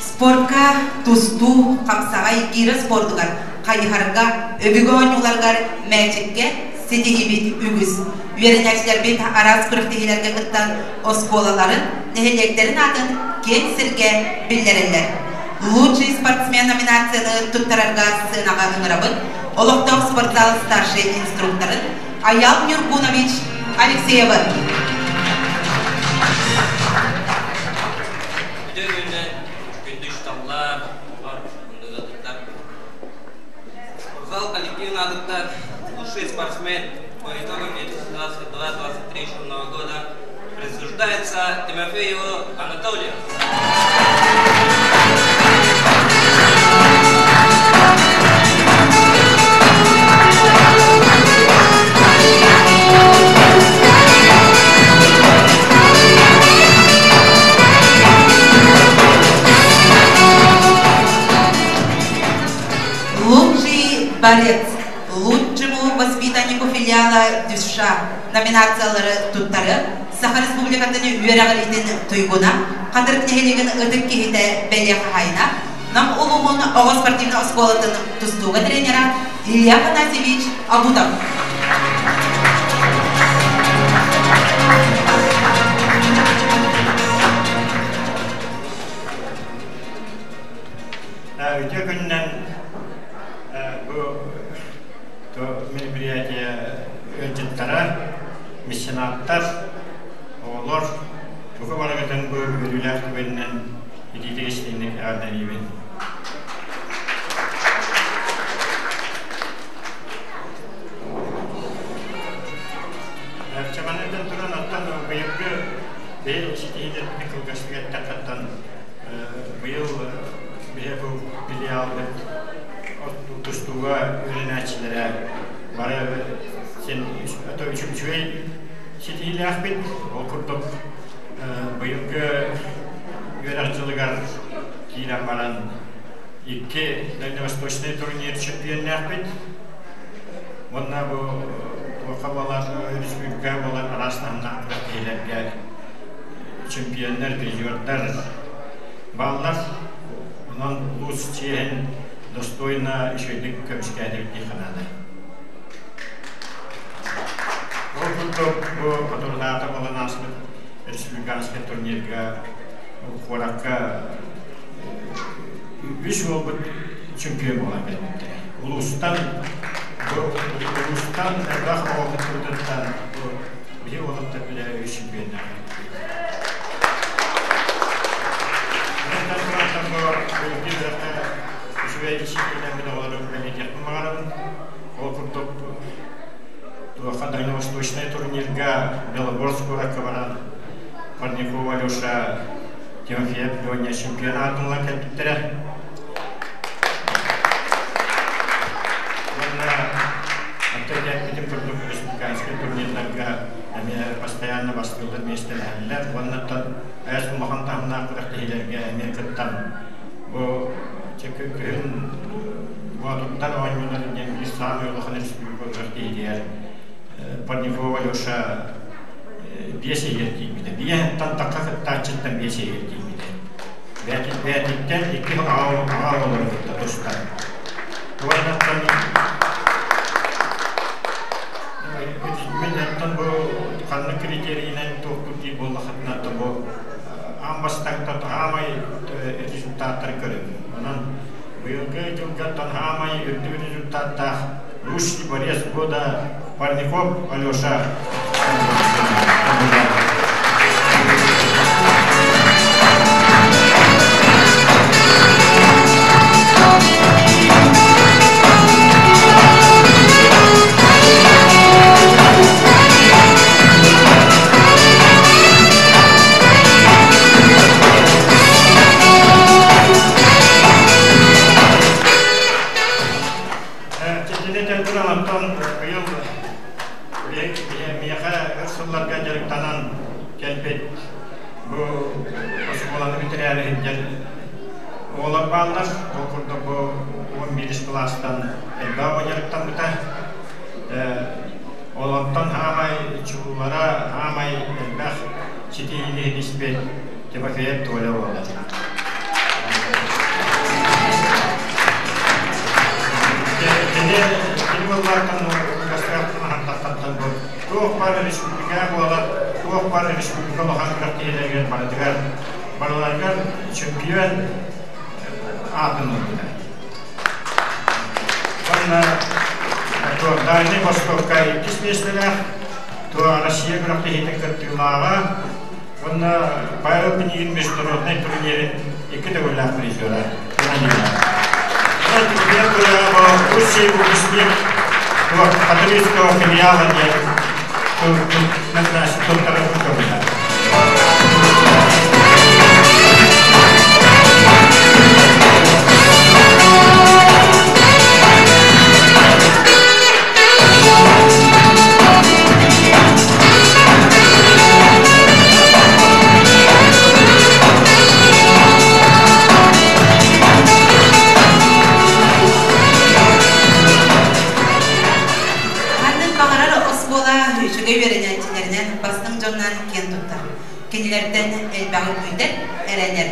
Спортка тустуу, хапсаҕай киирэ спордугар, хайыһарга, өбүгэ оонньууларыгар мээчиккэ ситиһиибит үгүс. Үөрэнээччилэрбит араас күрэхтэһиилэргэ кыттан оскуолаларын, нэһилиэктэрин аатын киэҥ сиргэ биллэрэллэр. Лучший спортсмен номинацияны туттарарга сыанаҕа ыҥырабыт олохтоох спортзал старшай инструкторын Аял Нюргунович Алексеевы. Бүтүн күннэн күндү учууталлар, оҕолор, мындыгатыттар. Спортзал коллективын аатыттан лучший спортсмен по итогам 2022-2023 школьного года присуждается Тимофееву Анатолию. Лучший борец лучшему воспитаннику филиала ДЮСШ номинациялары туттары Саха Республикатын үөрэҕириитин туйгуна, Хатырык нэһилиэгин ытык киһитэ бэлиэ хаһаайына, Нам улууһун оҕо спортивнай оскуолатын тустууга тренера Илья Афанасьевич Абутов. Үтүө күнүнэн бу мероприятие ыалдьыттара, меценаттар, оҕолор бука барыгытын бу үөрүүлээх түгэнинэн итиитик истиҥник эҕэрдэлиибин. Чаманытан туран оттон быйылгы бэйэ ситиһиилэрбитин кылгастык эттэххэ быйыл биһи бу филиалбыт тустууга үөрэнээччилэрэ бары син үчүгэй ситиһиилээхпит. Ол курдук быйылгы үөрэх дьылыгар киирэн баран икки дальневосточный турнир чемпионнээхпит. Уонна бу туохха буолар республика буолар араас таһымнаах күрэхтэһиилэргэ чемпионнар, призердар бааллар. Онон улуус чиэһин достойно үчүгэйдик көмүскээтибит дии санаата. Ол курдук бу хотурдаата буолан ааспыт республиканскай турнирга Куоракка үс уолбут чемпион буолан кэлбиттэрэ. Улуустан улуустан элбэх оҕо кыттыбытыттан биһи уолаттар билэ үс чемпионнаах үчүгэй ситиилэммит оҕолору бэлиэтиэхпин баҕарабын. Ол курдук туохха дальневосточнай турнирга Белогорск куоракка баран Парникова Алеша Тимофеев Леня чемпион аатын ылан кэлбиттэрэ. Уонна оттон эппитим курдук республиканскай турнирдарга эмиэ постоянно бастыыллар миэстэлэһэллэр. Уонна ээс улахан таһымнаах күрэхтэһиилэргэ эмиэ кыттан бу күһүн Боотурдар оонньуулар диэн биир саамай улахан республика күрэхтэһиитигэр Парникова Алеша биэс иһигэр киирбитэ. Биэһиттэн тахха кыттааччыттан биэс иһигэр киирбитэ. Бээтиттэн икки аҕа оҕолору кытта тустар. Уоннаттан мен оттон бу ханнык критерийинэн туохпут диир буоллахытына бу аан бастакыта хаамай результаттары көрөбүн. Онон быйылгы дьылгаттан хаамай үрдүк результаттаах Лучший борец года Парников Алеша. Чэчини туран оттон быйыл миэхэ өр сылларга дьарыктанан кэлбит бу оскуоланы бүтэрээри сылдьар оҕолор бааллар. Ол курдук бу 11 кылаастан элбэх оҕо дьарыктаммыта. Олортон хаамай чулуулара хаамай элбэх ситиһиини ситиспит Тимофеев Толя буолар. Кини кини буоллаартан государствоны бу туох баар республика буолар, туох баар республика улахан күрэхтэһиилэригэр барытыгар барыларыгар чемпион аатын ылбыта. Уонна Дальний Востокка иккис миэстэлээх, Россия күрэхтэһиитин кыттыылааҕа уонна Павел Пинигин международнай турнирын икки төгүллээх призера. Лучший выпускник Католического филиала диэн туттарар көмөлөр. Ханнык баҕарар оскуола үчүгэй үөрэнээччилэринэн бастыҥ дьонунан киэн туттар. Кинилэртэн элбэҕи күүтэр, эрэнэр.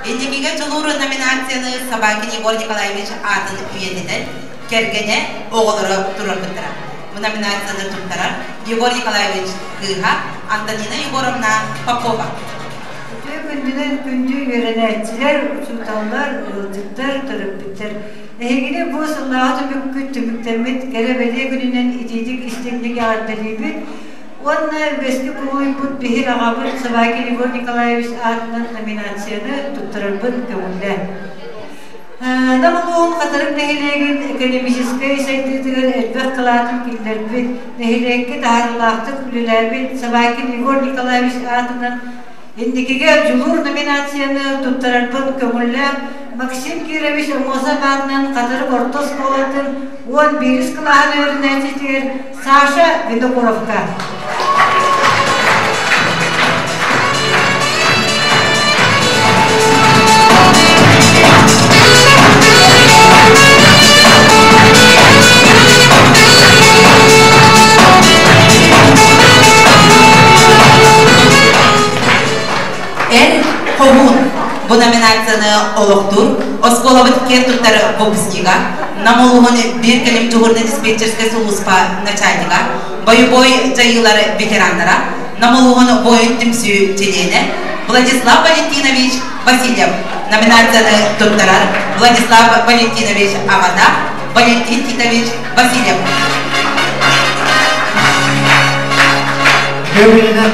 Инникигэ дьулуур номинацияны Собакин Егор Николаевич аатын үйэтитэн, кэргэнэ, оҕолоро туруорбуттара. Бу номинацияны туттарар Егор Николаевич кыыһа Антонина Егоровна Попова. Үтүө күндүнэн күндү үөрэнээччилэр, учууталлар, ыалдьыттар, төрөппүттэр. Эһигини бу сыллааҕы түмүккүт түмүктэммит кэрэ-бэлиэ күнүнэн итиитик истиҥник эҕэрдэлиибит уонна үгэскэ кубулуйбут биһир аҕабыт Собакин Егор Николаевич аатынан номинацияны туттарарбын көҥүллээн. Нам улууһун Хатырык нэһилиэгин экономическай сайдыытыгар элбэх кылаатын киллэрбит, нэһилиэккэ таһаарыылаахтык үлэлээбит Собакин Егор Николаевич аатынан Инникигэ дьулуур номинацияны туттарарбын көҥүллээн Максим Кирович Аммосов аатынан Хатырык орто оскуолатын 11 кылааһын үөрэнээччитигэр Саша Винокуровка. Эр хоһуун бу номинацияны олохтуур оскуолабыт киэн туттар выпускнига, Нам улууһун биир кэлим дьуһурнай диспетчерскэй сулууспа начальнига, бойобуой дьайыылар ветераннара, Нам улууһун буойун түмсүү чилиэнэ Владислав Валентинович Васильев. Номинацияны туттарар Владислав Валентинович аҕата Валентин Титович Васильев. Бүгүнүнэн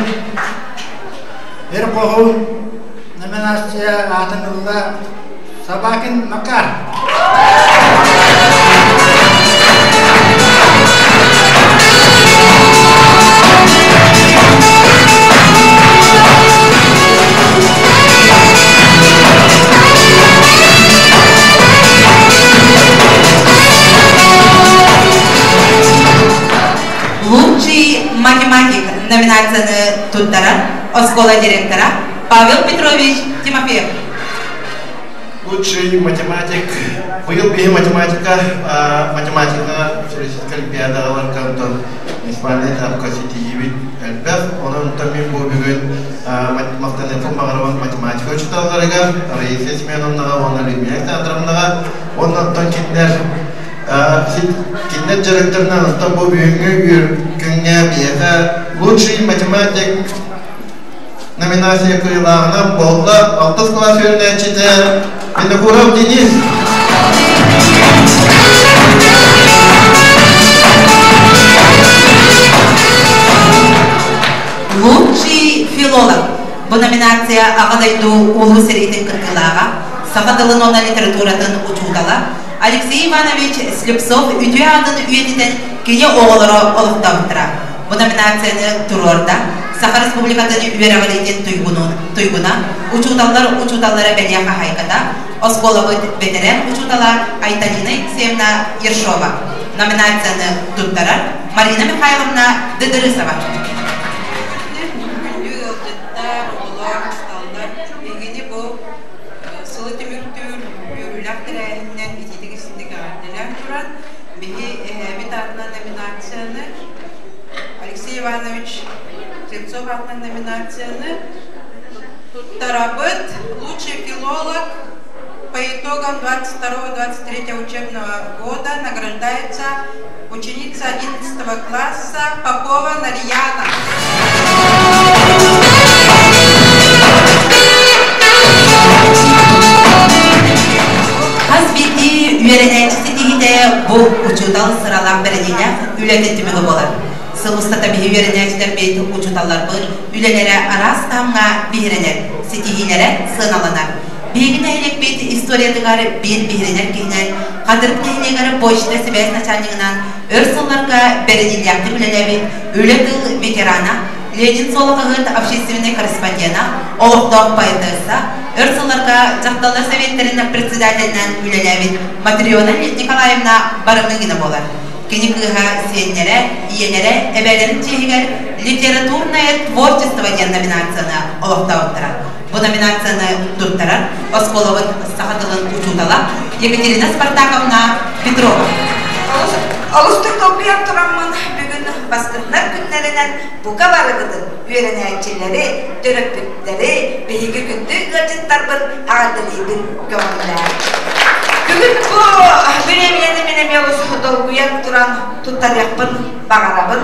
Эр хоһуун номинация аатын ылла Собакин Макар. Лучший математик номинацияны туттарар оскуола директора Павел Петрович Тимофеев. Лучший математик. Быйыл биһи математика, математика Всероссийскай олимпиадаҕа онтон муниципальнай этапка ситиһиибит элбэх. Онон онтон мин бу бүгүн махтаныахпын баҕарабын математика учууталларыгар Раиса Семеновнаҕа уонна Людмила Александровнаҕа. Уонна онтон кинилэр кинилэр дьарыктарынан онтон бу бүгүҥҥү күҥҥэ биһиэхэ лучший математик Номинация кыайыылааҕынан буолла алтыс кылаас үөрэнээччитэ Винокуров Денис. Лучший филолог. Бу номинация Аҕа дойду улуу сэриитин кыттыылааҕа, саха тылын уонна литературатын учуутала Алексей Иванович Слепцов үтүө аатын үйэтитэн кини оҕолоро олохтообуттара. Бу номинацияны туруорда Саха Республикатын үөрэҕириитин туйгуна, учууталлар учууталлара бэлиэ хаһаайката, оскуолабыт бэтэрээн учуутала Айталина Алексеевна Ершова. Номинацияны туттарар Марина Михайловна Дыдырысова. Күндү ыалдьыттар, оҕолор, учууталлар, эһигини бу сылы түмүктүүр үөрүүлээх тэрээһининэн итиитик-истиҥник эҕэрдэлээн туран, биһи эһээбит аатынан номинацияны Алексей Иванович Слепцов аатынан номинацияны туттарабыт. Лучший филолог по итогам 22-23 учебного года награждается ученица 11 класса Попова Нарьяна. Хас биирдии үөрэнээччи киһитэ бу учуутал сыралаах бэрэниилээх үлэтин түмүгэ буолар. Сыл устата биһи үөрэнээччилэрбит, учууталларбыт үлэлэрэ араас таһымҥа биһирэнэр, ситиһиилэрэ сыаналанар. Биһиги нэһилиэкпит историятыгар биир биһирэнэр киһинэн Хатырык нэһилиэгэр почта сибээс начальнигынан өр сылларга бэриниилээхтик үлэлээбит үлэ тыл ветерана, Ленин суола хаһыат общественнай корреспондена, олохтоох поэтесса, өр сылларга дьахталлар советтэрин председателинэн үлэлээбит Матрена Николаевна Барамыгина буолар. Кини кыыһа сиэннэрэ, ийэлэрэ, эбээлэрин чиэһигэр «Литературное творчество» диэн номинацияны олохтообуттара. Бу номинацияны туттарар оскуолабыт саха тылын учуутала Екатерина Спартаковна Петрова. Олустук толкуйан тураммын бүгүн бастыҥнар күннэринэн бука барыгытын үөрэнээччилэри, төрөппүттэри, биһиги күндү ыалдьыттарбын эҕэрдэлиибин көҕүлээн. Бүгүн бу бириэмийэни мин эмиэ олус долгуйан туран туттарыахпын баҕарабын.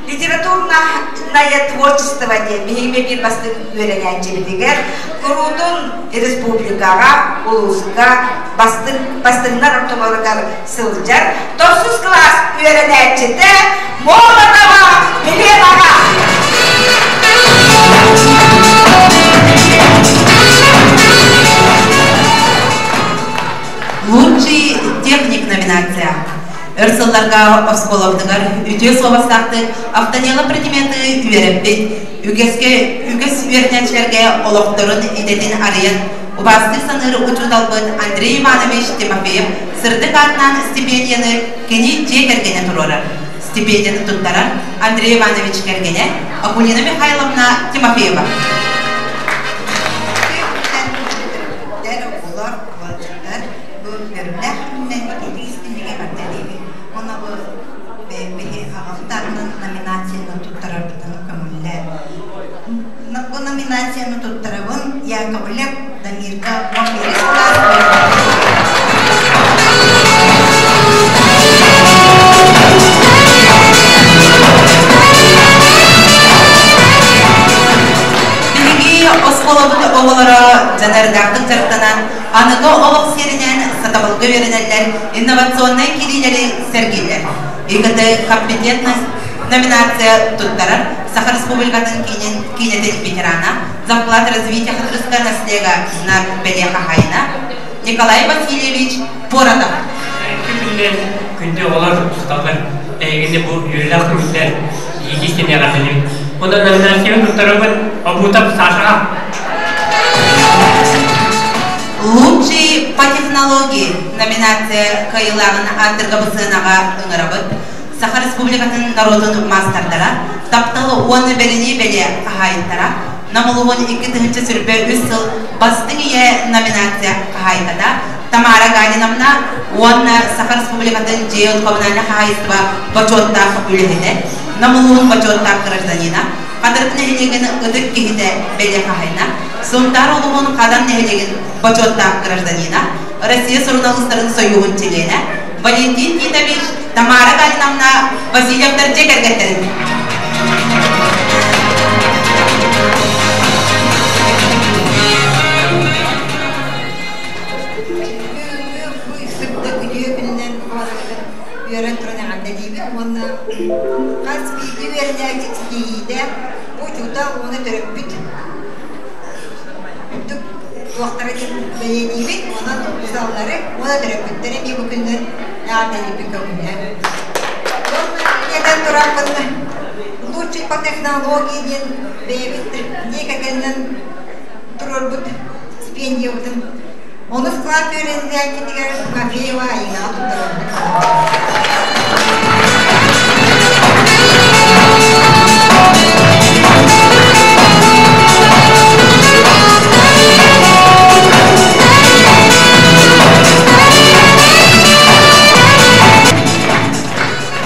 Литературное творчество диэн биһиги биир бастыҥ үөрэнээччибитигэр куруутун республикаҕа, улууска бастыҥ бастыҥнар ортолоругар сылдьар тохсус кылаас үөрэнээччитэ Молотова Миленаҕа. Лучший техник номинация. Өр сылларга оскуолабытыгар үтүө суобастаахтык автодело предметы үөрэппит, үгэскэ үгэс үөрэнээччилэргэ олохторун идэтин арыйан, убаастыы саныыр учууталбыт Андрей Иванович Тимофеев сырдык аатынан стипендияны кини дьиэ кэргэнэ туруорар. Стипендияны туттарар Андрей Иванович кэргэнэ Акулина Михайловна Тимофеева. Оҕолор, ыалдьыттар бу үөрүүлээх күнүнэн итиитик истиҥник эҕэрдэлиибит. Уонна бу биһи аҕабыт аатынан номинацияны туттарарбытын көҥүллээн. Бу номинацияны туттарабын Яковлев Дамирга 11 кылаас Биһиги оскуолабыт оҕолоро дьаныардаахтык дьарыктанан, аныгы олох сиэринэн сатабылга үөрэнэллэр, инновационнай киириилэри сэргииллэр. ИКТ компетентность номинация туттарар Саха Республикатын киинин киинэтин ветерана, замплат развития Хатырыска наслега знак бэлиэ хаһаайына Николай Васильевич Поротов. Күндү күндү оҕолор, учууталлар, эһигини бу үөрүүлээх күммүтүгэр иитии эҕэрдэлиибин. Онон номинацияны туттарабын Обутов Сашаҕа. Лучший по технологии номинация кыайыылааҕын ааттырга бу сыанаҕа ыҥырабыт. Саха Республикатын норуотун маастардара, таптал уонна бэринии бэлиэ хаһаайыттара, Нам улууһун 2023 сыл Бастыҥ ийэ номинация хаһаайката Тамара Галиновна уонна Саха Республикатын дьиэ коммунальнай хаһаайыстыба бочуоттаах үлэһитэ, Нам улууһун бочуоттаах гражданина, Хатырык нэһилиэгин ытык киһитэ бэлиэ хаһаайына, Сунтаар улууһун Хадан нэһилиэгин бочуоттаах гражданина, Россия суруналыыстарын сойууһун чилиэнэ Валентин Титович, Тамара Галиновна Васильевтар дьиэ кэргэттэрин. Сырдык үтүө күнүнэн үөрэн туран эҕэрдэлиибин уонна хас биирдии үөрэнээччи ситиһиитэ учуутал уонна төрөппүт үрдүк туохтара диэн бэлиэтиибит онон учууталлары уонна төрөппүттэри эмиэ бу күнүнэн эҕэрдэлиирбин көҥүлэ. Уонна этэн тураммын лучший по технологии диэн бэйэбит дьиэ кэргэнинэн туруорбут стипендиябытын Онус кылаас үөрэнээччитигэр Тимофеева Айыынаҕа туттарабыт.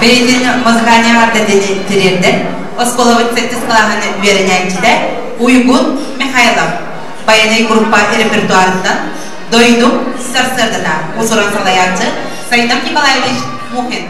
Бэйэтин музыкальнай эҕэрдэтин тириэрдэр оскуолабыт сэттис кылааһын үөрэнээччитэ Уйгун Михайлов Байанай группа репертуарыттан Дойдум сарсыардата уус-уран салайааччы Сайдам Николаевич Мухин.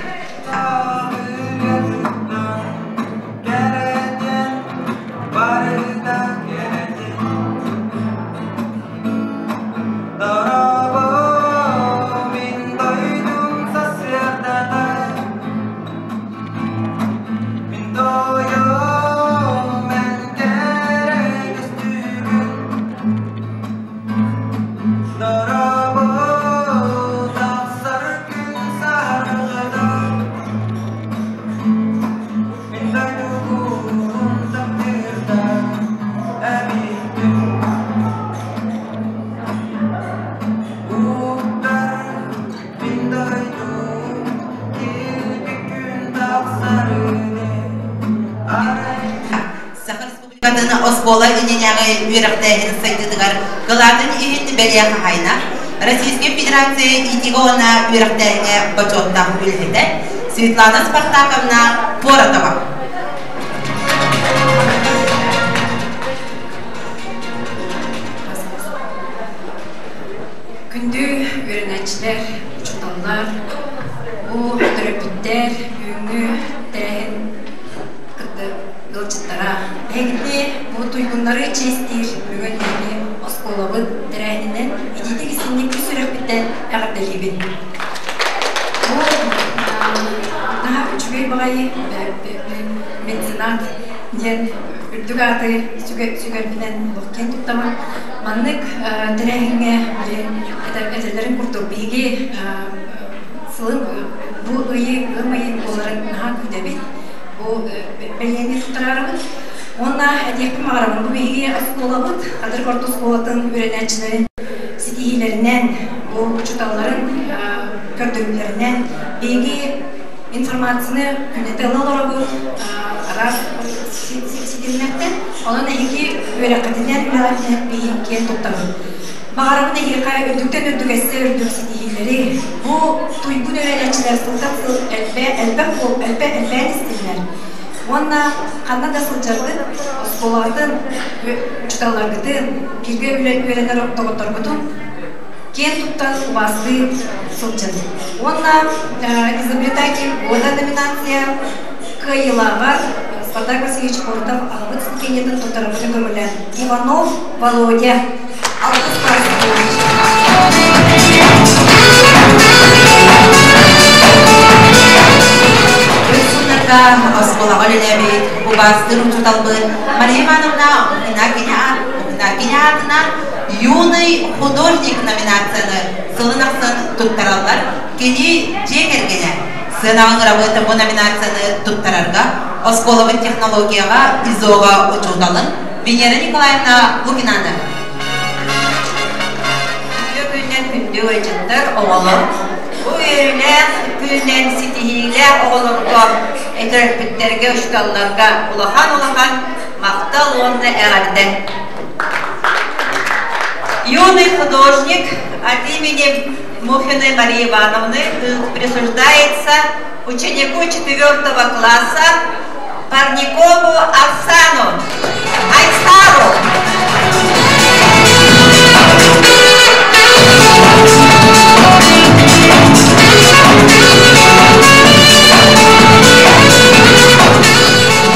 Саха Республикатын оскуола иннинээҕи үөрэхтээһин сайдыытыгар кылаатын иһин бэлиэ хаһаайына, Российскай Федерация иитиигэ уонна үөрэхтээһиҥҥэ бочуоттаах үлэһитэ Светлана Спартаковна Поротова. Күндү үөрэнээччилэр, учууталлар, бу төрөппүттэр бүгүҥҥү тэрээһин кытта ыалдьыттара. Эһигини бу туйгуннары чиэстиир бүгүн биһиги оскуолабыт тэрээһининэн итиитик-истиҥник ис сүрэхпиттэн эҕэрдэлиибин. Бу наһаа үчүгэй баҕайы меценат диэн үрдүк ааты сүгэрбинэн олох киэн туттабын. Маннык тэрээһиҥҥэ этэллэрин курдук биһиги сылын бу ыйы ыам ыйын буоларын наһаа күүтэбит. Бу бэлиэни туттараарыбыт. Уонна этиэхпин баҕарабын, бу биһиги оскуолабыт, Хатырык орто оскуолатын үөрэнээччилэрин ситиһиилэринэн, бу учууталларын көрдөрүүлэринэн биһиги информацияны күннэтэ ыла олоробут, араас ситимнэртэн. Онон эһиги үөрэххитинэн, үлэҕитинэн биһиги киэн туттабыт. Баҕарабын эһиэхэ үрдүктэн үрдүгэссе үрдүк ситиһиилэри, бу туйгун үөрэнээччилэр сылтан сыл элбэ, элбэх буол, элбэ элбээн истиннэр. Уонна ханна да сылдьаргыт, оскуолаҕытын, учууталларгытын, бииргэ үөрэнэр доҕотторгутун киэн туттан убаастыы сылдьын. Уонна изобретатель года номинация кыайыылааҕар Спартак Васильевич Коротов аҕабыт стипендиятын туттарарбыты көҥүллээн Иванов Володя алтыс класс Өр сылларга оскуолаҕа үлэлээбит убаастыыр учууталбыт Мария Ивановна Мухина аатынан «Юный художник» номинацияны сылын ахсын туттараллар. Кини дьиэ кэргэнэ сыанаҕа ыҥырабыт бу номинацияны туттарарга оскуолабыт технологияҕа ИЗО-ҕа учууталын Венера Николаевна Лукинаны. Үтүө күннэн күндү ыалдьыттар, оҕолор! Бу үөрүүлээх күнүнэн ситиһиилээх оҕолорго, төрөппүттэргэ, учууталларга улахан-улахан махтал уонна эҕэрдэ! Юный художник от имени Мухиной Марии Ивановны присуждается ученику четвертого класса Парникову Арсану. Айсару!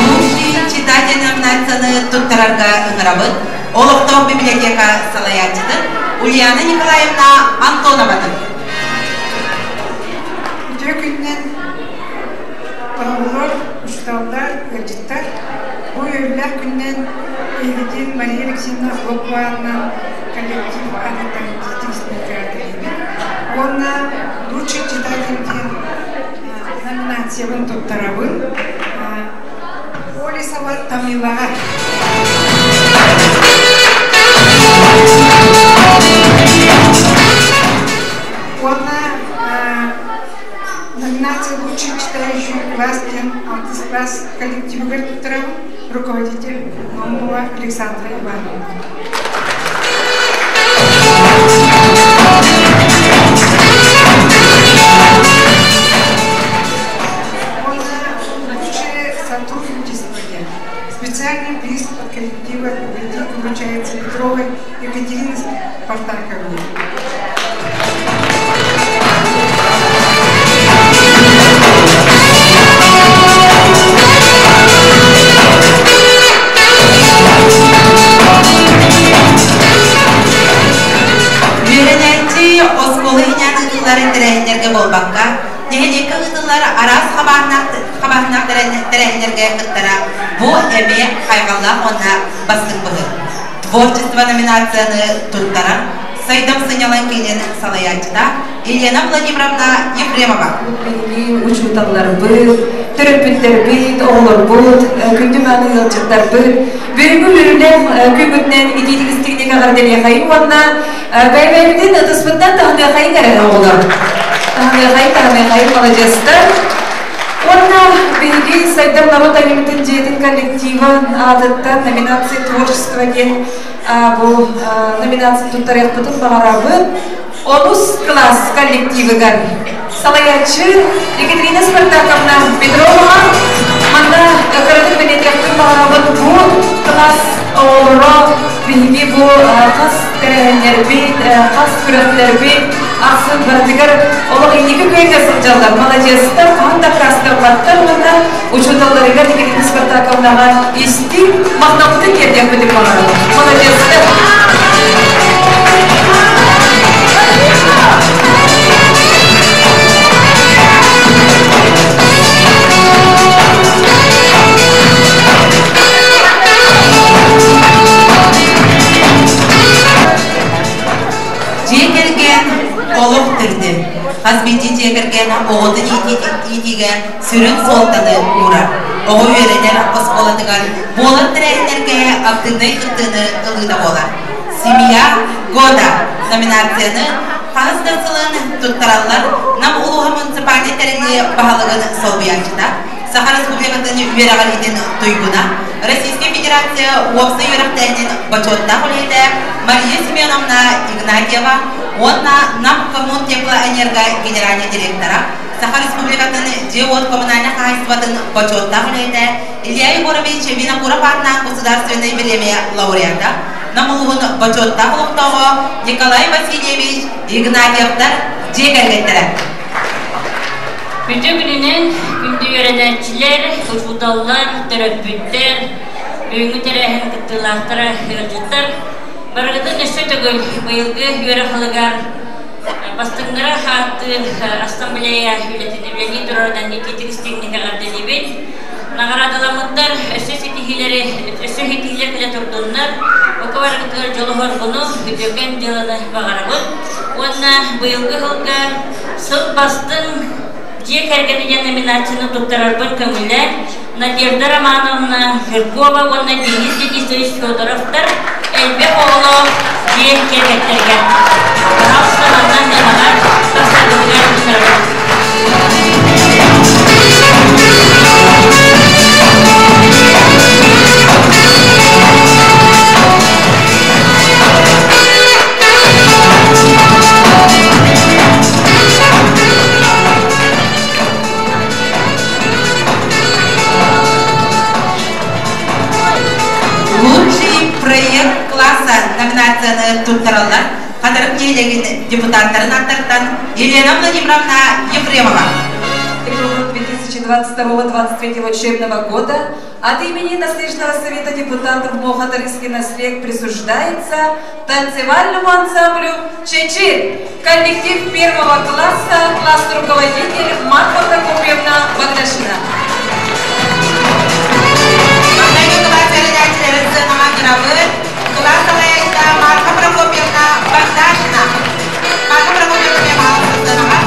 Лучший читатель номинацияны туттарарга ыҥырабыт. Олохтоох библиотека салайааччытын Ульяна Николаевна Антонованы. Үтүө күнүнэн оҕолор, учууталлар, ыалдьыттар! Бу үөрүүлээх күнүнэн эһигитин Мария Алексеевна Охлопкованан коллектив аатыттан итиитик Уонна лучший читатель диэн номинациябын туттарабын. Олесова Тамилаҕа. Уонна номинация «Лучший читающий класс» диэн алтыс класс коллективыгар туттарабын, руководитель Наумова Александра Ивановна. Лучшее сотрудничество диэн специальный приз от коллектива библиотеки вручается Петровой Екатерине Спартаковне. Үөрэнээччи оскуола иһинэн ыытыллар тэрээһиннэргэ буолбакка, нэһилиэккэ ыытыллар араас хабааннаах тэрээһиннэргэ кыттара бу эмиэ хайҕаллаах уонна бастыҥ быһыы. Творчество номинацияны туттаран Сайдам сынньалаҥ киинин салайааччыта Елена Владимировна Ефремова. Биһиги учууталларбыт, төрөппүттэрбит, оҕолорбут, күндү мааны ыалдьыттарбыт бүгүҥҥү үөрүүлээх күммүтүнэн итиитик истиҥник эҕэрдэлиэхэйиҥ уонна бэйэ-бэйэбитин ытыспытынан таһыныахайыҥ эрэ оҕолор. Таһыныахайыҥ, таһыныахайыҥ, маладьыастар. Уонна биһиги Сайдам норуот айымньытын дьиэтин коллектива аатыттан номинация творчество диэн бу номинация туттарыахпытын баҕарабыт. Онус класс коллективыгар салайааччы Екатерина Спартаковна Петрова манна кыратык бэлиэтиэхпин баҕарабын бу класс оҕолоро биһиги бу хас тэрээһиннэрбит, хас күрэхтэрбит ахсын барытыгар олох инники күөҥҥэ сылдьаллар. Маладьыастар, хаһан да аккаастамматтар уонна учууталларыгар Екатерина Спартаковнаҕа истиҥ махталбытын тиэрдиэхпитин баҕарабын. Маладьыастар! Дьиэ кэргэн олох төрдө. Хас биирдии дьиэ кэргэн оҕотун иитиигэ сүрүн суолтаны уурар. Оҕо үөрэнэр оскуолатыгар буолар тэрээһиннэргэ актыыбынай кыттыыны ылыыта буолар. Семья года номинацияны хаһыс да сылын туттараллар Нам улууһа муниципальнай тэриллии баһылыгын солбуйааччыта, Саха Республикатын үөрэҕириитин туйгуна, Российскай Федерация уопсай үөрэхтээһинин бочуоттаах үлэһитэ Мария Семеновна Игнатьева уонна Нам Коммунтеплоэнерго генеральнай директора, Саха Республикатын дьиэ-уот коммунальнай хаһаайыстыбатын бочуоттаах үлэһитэ Илья Егорович Винокуров аатынан государственнай бириэмийэ лауреата, Нам улууһун бочуоттаах олохтооҕо Николай Васильевич Игнатьевтар дьиэ кэргэттэрэ. Үтүө күнүнэн күндү үөрэнээччилэр, учууталлар, төрөппүттэр, бүгүҥҥү тэрээһин кыттыылаахтара, ыалдьыттар барыгытын өссө төгүл быйылгы үөрэх сылыгар бастыҥнара ааттыыр ассамблея үлэтин үлэлии турарынан итиитик истиҥник эҕэрдэлиибит. Наҕараадаламмыттар өссө ситиһиилэри, өссө ситиһиилэр кэлэ турдуннар. Бука барыгытыгар дьолу-соргуну, үтүөкэн дьыаланы баҕарабыт. Уонна быйылгы сылга Сыл бастыҥ дьиэ кэргэнэ диэн номинацияны туттарарбын көҥүллээн Надежда Романовна Жиркова уонна Денис Денисович Федоровтар элбэх оҕолоох дьиэ кэргэттэргэ пожалуйста, манна дьаһаҕар тахсаргытыгар ыҥырабыт. Лучший проект класса номинацияны туттараллар Хатырык нэһилиэгин депутаттарын аттарыттан Елена Владимировна Ефремова. 2022-2023 учебного года от имени Наследного совета депутатов Мохатарский наслед присуждается танцевальному ансамблю «Чечи». Коллектив первого класса, классный руководитель Марфа Прокопьевна Богдашина. Кылаас салайааччыта Марфа Прокопьевна Богдашина. Марфа Прокопьевна сыанаҕа.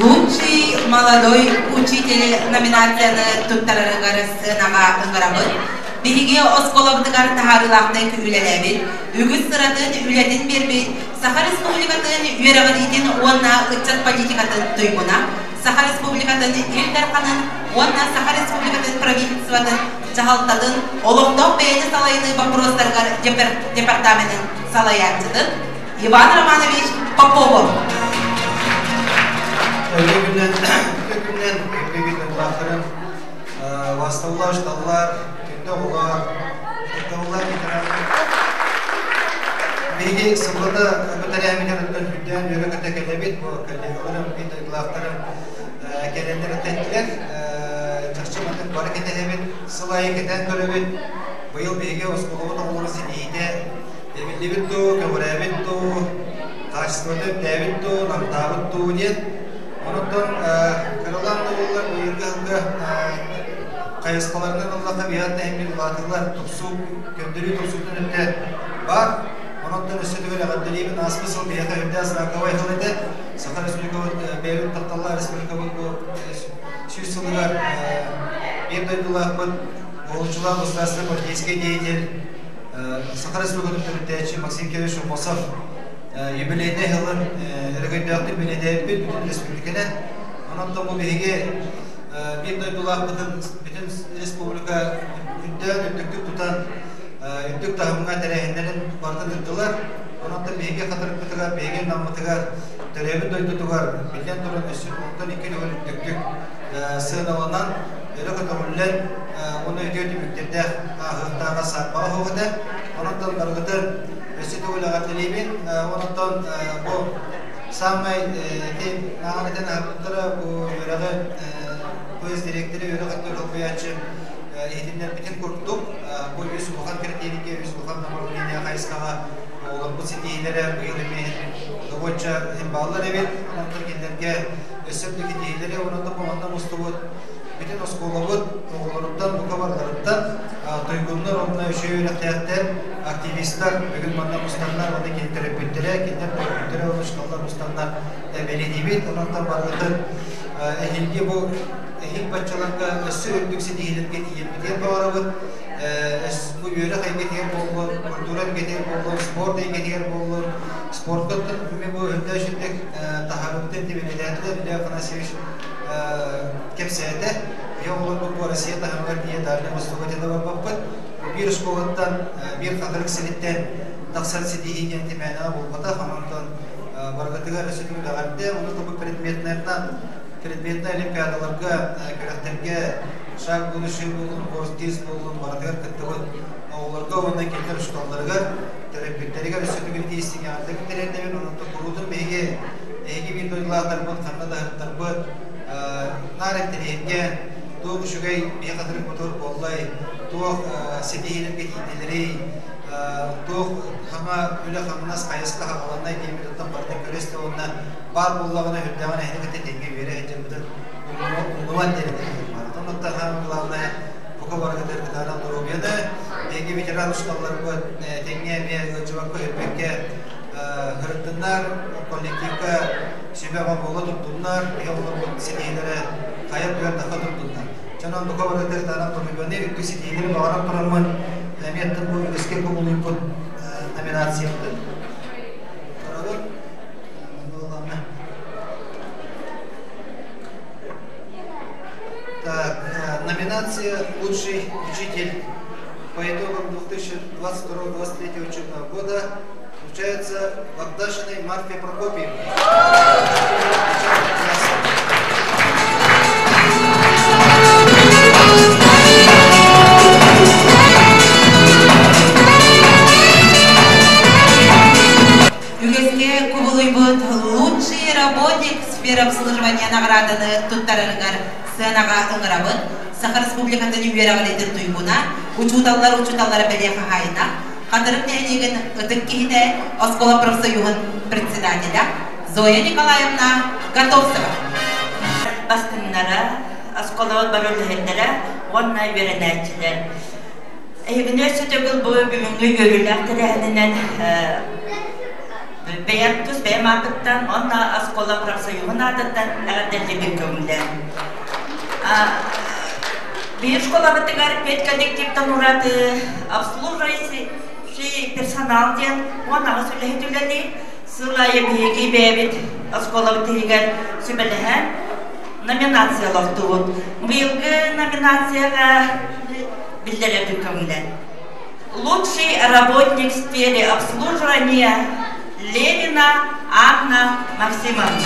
Лучший молодой учитель номинацияны туттарарыгар сыанаҕа ыҥырабыт. Биһиги оскуолабытыгар таһаарыылаахтык үлэлээбит, үгүс сыратын үлэтин биэрбит Саха Республикатын үөрэҕириитин уонна ыччат политикатын туйгуна, Саха Республикатын Ил Дарханын уонна Саха Республикатын правительствотын дьаһалтатын олохтоох бэйэни салайыныы боппуруостарыгар департаменын салайааччытын Иван Романович Попову. Өтө күннэн, өтө күннэн күндү дойдулаахтарым, басталлар, шталлар, күндү оҕолор, ытыктабыллар ветераннар. Биһиги сыллата бу тэрээһиммитин оттон үрдээн үөрэ-көтө кэлэбит. Бу коллегаларым, биир дойдулаахтарым кэлэннэр эттэллэр. Чахчы маннык бары кэтэһэбит, сыл аайы кэтээн көрөбүт. Быйыл биһиги оскуолабыт оҕолоро ситиһиитэ эбиллибит дуу, көҕүрээбит дуу, хаачыстыбата үрдээбит дуу, намтаабыт дуу диэн. Онуттан кыралаан да буоллар быйылгы сылга хайысхаларынан ыллахха биһиэхэ тэһиммит улаатыылар тупсуу, көрдөрүү тупсуутун өттө баар. Онуттан өссө төгүл эҕэрдэлиибин. Ааспыт сыл биһиэхэ үрдээх знаковай сыл этэ. Саха Республикабыт бэйэбит тапталлаах республикабыт бу 100 сылыгар биир дойдулаахпыт уһулуччулаах государственный политический деятель Саха Республикатын төрүттээччи Максим Кирович Аммосов юбилейнай сылын өрөгөйдөөхтүк бэлиэтээбиппит бүтүн республиканан. Онон бу биһиги биир дойдулаахпытын бүтүн республика үрдээн үрдүктүк тутан үрдүк таһымҥа тэрээһиннэрин барытын ыыттылар. Онон биһиги хатырыкпытыгар, биһиги наммытыгар, төрөөбүт дойдутугар биллэн туран өссө онтон икки төгүл үрдүктүк сыаналанан, өрө көтөҕүллэн уонна үтүө түмүктэрдээх ааһыахтааҕа саарбаҕа суох этэ. Онон барыгытын өссө төгүл эҕэрдэлиибин. Онон бу саамай ити ааҕан этэн аһарбыттара бу үөрэҕи поезд директоры үөрэх өттүгэр солбуйааччы иһитиннэрбитин курдук бу үс улахан критерийгэ, үс улахан направление хайысхаҕа оҕолорбут ситиһиилэрэ быйыл эмиэ добуочча иһин бааллар эбит. Онон кинилэргэ өссө үрдүк ситиһиилэри онон манна мустубут бүтүн оскуолабыт оҕолоруттан бука барыларыттан туйгуннар уонна үчүгэй үөрэхтээхтэр, активистар бүгүн манна мустаннар уонна кини төрөппүттэрэ, кинилэр төрөппүттэрэ уонна учууталлар мустаннар бэлиэтиибит. Онон барыгытын эһиилги бу эһиил баччаларга өссө үрдүк ситиһиилэргэ тиийэрбитигэр баҕарабыт. Бу үөрэх эйгэтигэр буоллун, культура эйгэтигэр буоллун, спорт эйгэтигэр буоллун, спортка бу үрдээх үрдүк таһаарыбытын тибилэтээтилэр Илья Афанасьевич кэпсээтэ. Ийэ оҕолорбут бу Россия таһымыгар тиийэ Дальнай Востока диэн барбаппыт. Биир оскуолаттан, биир хатырык сириттэн тахсар ситиһии диэн тимээнэҕэ буолбатах. Онтон барыгытыгар өссө төгүл эҕэрдэ. Ону бу предметнэринэн Предметнай олимпиадаларга, күрэхтэргэ шаг будущего буоллун, госдис буоллун барытыгар кыттыбыт оҕолорго уонна кинилэр учууталларыгар, төрөппүттэригэр өссө төгүл итии эҕэрдэ биллэрэрдэбин. Онон куруутун биһиги эһиги биир дойдулаахтарбыт, ханна да ыһыктарбыт, наар интэриэһиргээн, туох үчүгэй биһи хатырык буоллай, туох ситиһиилэргэ тиийдилэрий, туох хаҥа үлэ-хамнас хайысха хаҕаланнай диэбит оттон барытын көрө-истэ уонна баар буоллаҕына үрдээҕин эһини кытта тэҥҥэ үөрэ сылдьарбытын умнубат диэн этэр баар. Онон самое главное бука барыгытыгар кытаанах доруобуйаны, биһиги ветеран учууталларбыт тэҥҥэ эмиэ ыалдьыбакка өйбөккө һырыттыннар, коллективка сүбэ-ама буола турдуннар, биһи оҕолорбут ситиһиилэрэ хайа күөн тахха турдуннар. Дьонон бука барыгытыгар кытаанах доруобуйаны, үрдүк ситиһиилэри баҕаран тураммын, эмиэ бу үгэскэ кубулуйбут номинациябытын туттарабын. Так, номинация «Лучший учитель» по итогам 2022-2023 учебного года вручается Богдашиной Марфе Прокопьевне. Үгэскэ кубулуйбут лучший работник сферы обслуживания награданы туттарарыгар сыанаҕа ыҥырабыт. Саха Республикатын үөрэҕириитин туйгуна, учууталлар учууталлара бэлиэ хаһаайына, Хатырык нэһилиэгин ытык киһитэ, оскуола профсоюһун председателя Зоя Николаевна Готовцева. Бастыҥнара, оскуолабыт бары үлэһиттэрэ уонна үөрэнээччилэр. Эһигини өссө төгүл бу бүгүҥҥү үөрүүлээх тэрээһининэн бэйэм тус бэйэм аатыттан уонна оскуола профсоюһун аатыттан эҕэрдэлиибин көҥүллээн. Биир школабытыгар педколлективтан ураты обслуживающий персонал диэн 18 үлэһит үлэлиир. Сыл аайы биһиги бэйэбит оскуолабыт иһигэр сүбэлэһэн номинациялаахтыбыт. Быйылгы номинацияҕа биллэрэрбит көҥүлэн. Лучший работник в сфере обслуживания Левина Анна Максимовна.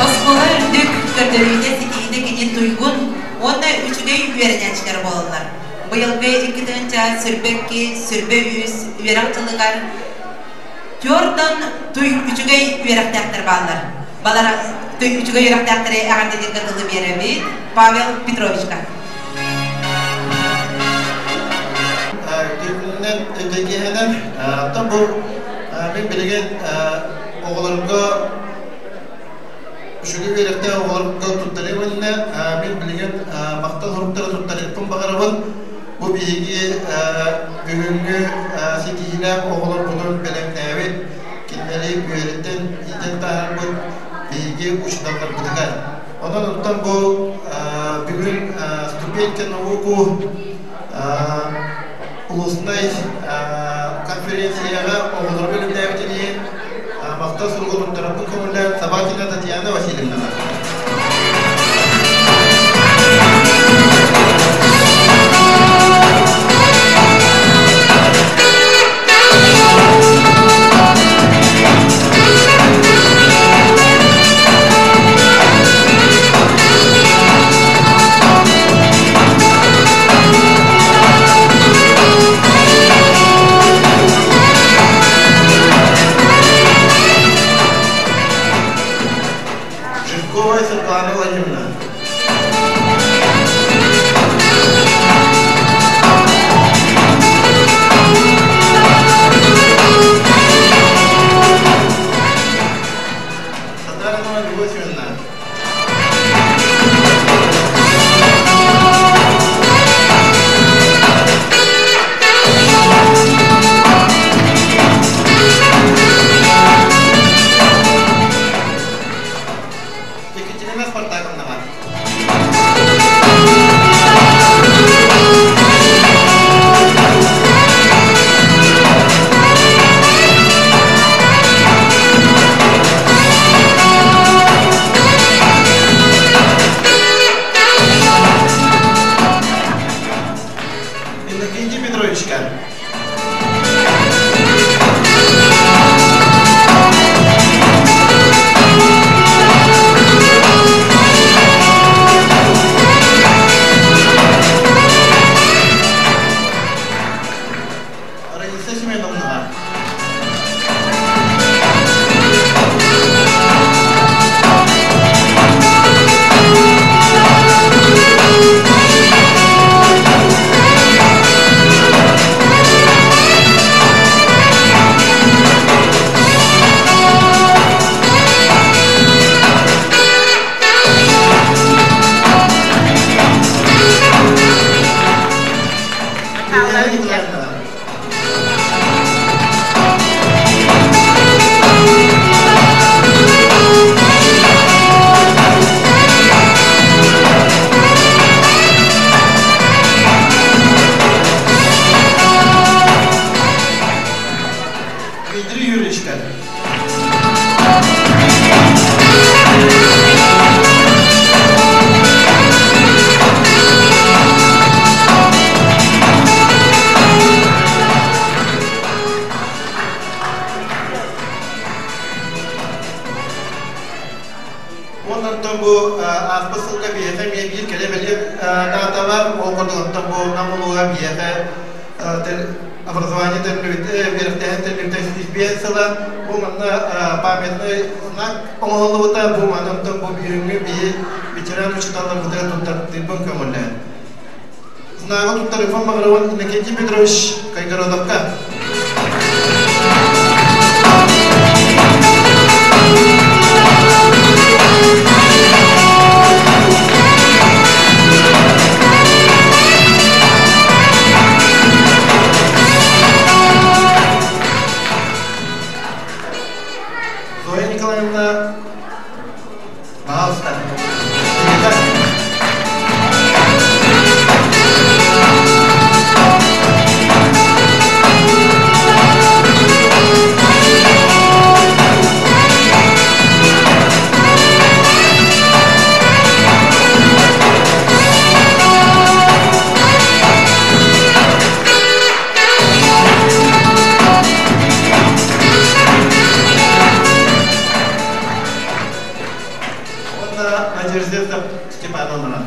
Оскуола үрдүк көрдөрүүтэ ситиһиитэ кини туйгун уонна үчүгэй үөрэнээччилэр буолаллар. Быйылгы 2 сүрбэ 2, сүрбэ үс үөрэх дьылыгар түөртөн туй үчүгэй үөрэхтээхтэр бааллар. Балар туй үчүгэй үөрэхтээхтэри эҕэрдэлииргэ тылы биэрэбит Павел Петровичка. Күнүнэн өтөгиһэнэн, оттон бу мин билигин оҕолорго үчүгэй үөрэхтээх оҕолорго туттарыам иннинэ мин билигин махтал суруктары туттарыахпын баҕарабын. Бу биһиги бүгүҥҥү ситиһиилээх оҕолорбутун бэлэмнээбит, кинилэри үөрэтэн, иитэн таһаарбыт биһиги учууталларбытыгар. Онон оттон бу бүгүн Ступенька науку улуснай конференцияҕа оҕолору бэлэмнээбитин иһин махтал суругу туттарарбын көҥүллээн Собакина Татьяна Васильевнаҕа. Жиркова. Раиса Семеновнаҕа. Дмитрий Юрьевичка. Онтон бу ааспыт сылга биһиэхэ эмиэ биир кэлэ бэлиэ даата бар. Ол курдук оттон бу Нам улууһа биһиэхэ образование төннүбүт үөрэхтээһин төннүбүтэ 105 сыла. Бу манна памятный знак оҥоһуллубута. Бу маны оттон бу бүгүҥҥү биһи ветеран учууталларбытыгар туттартыырбын көҥүллээн. Знагы туттарыппын баҕарабын Иннокентий Петрович Кайгородовка. Зоя Николаевна, пожалуйста. Уонна Надежда Степановна.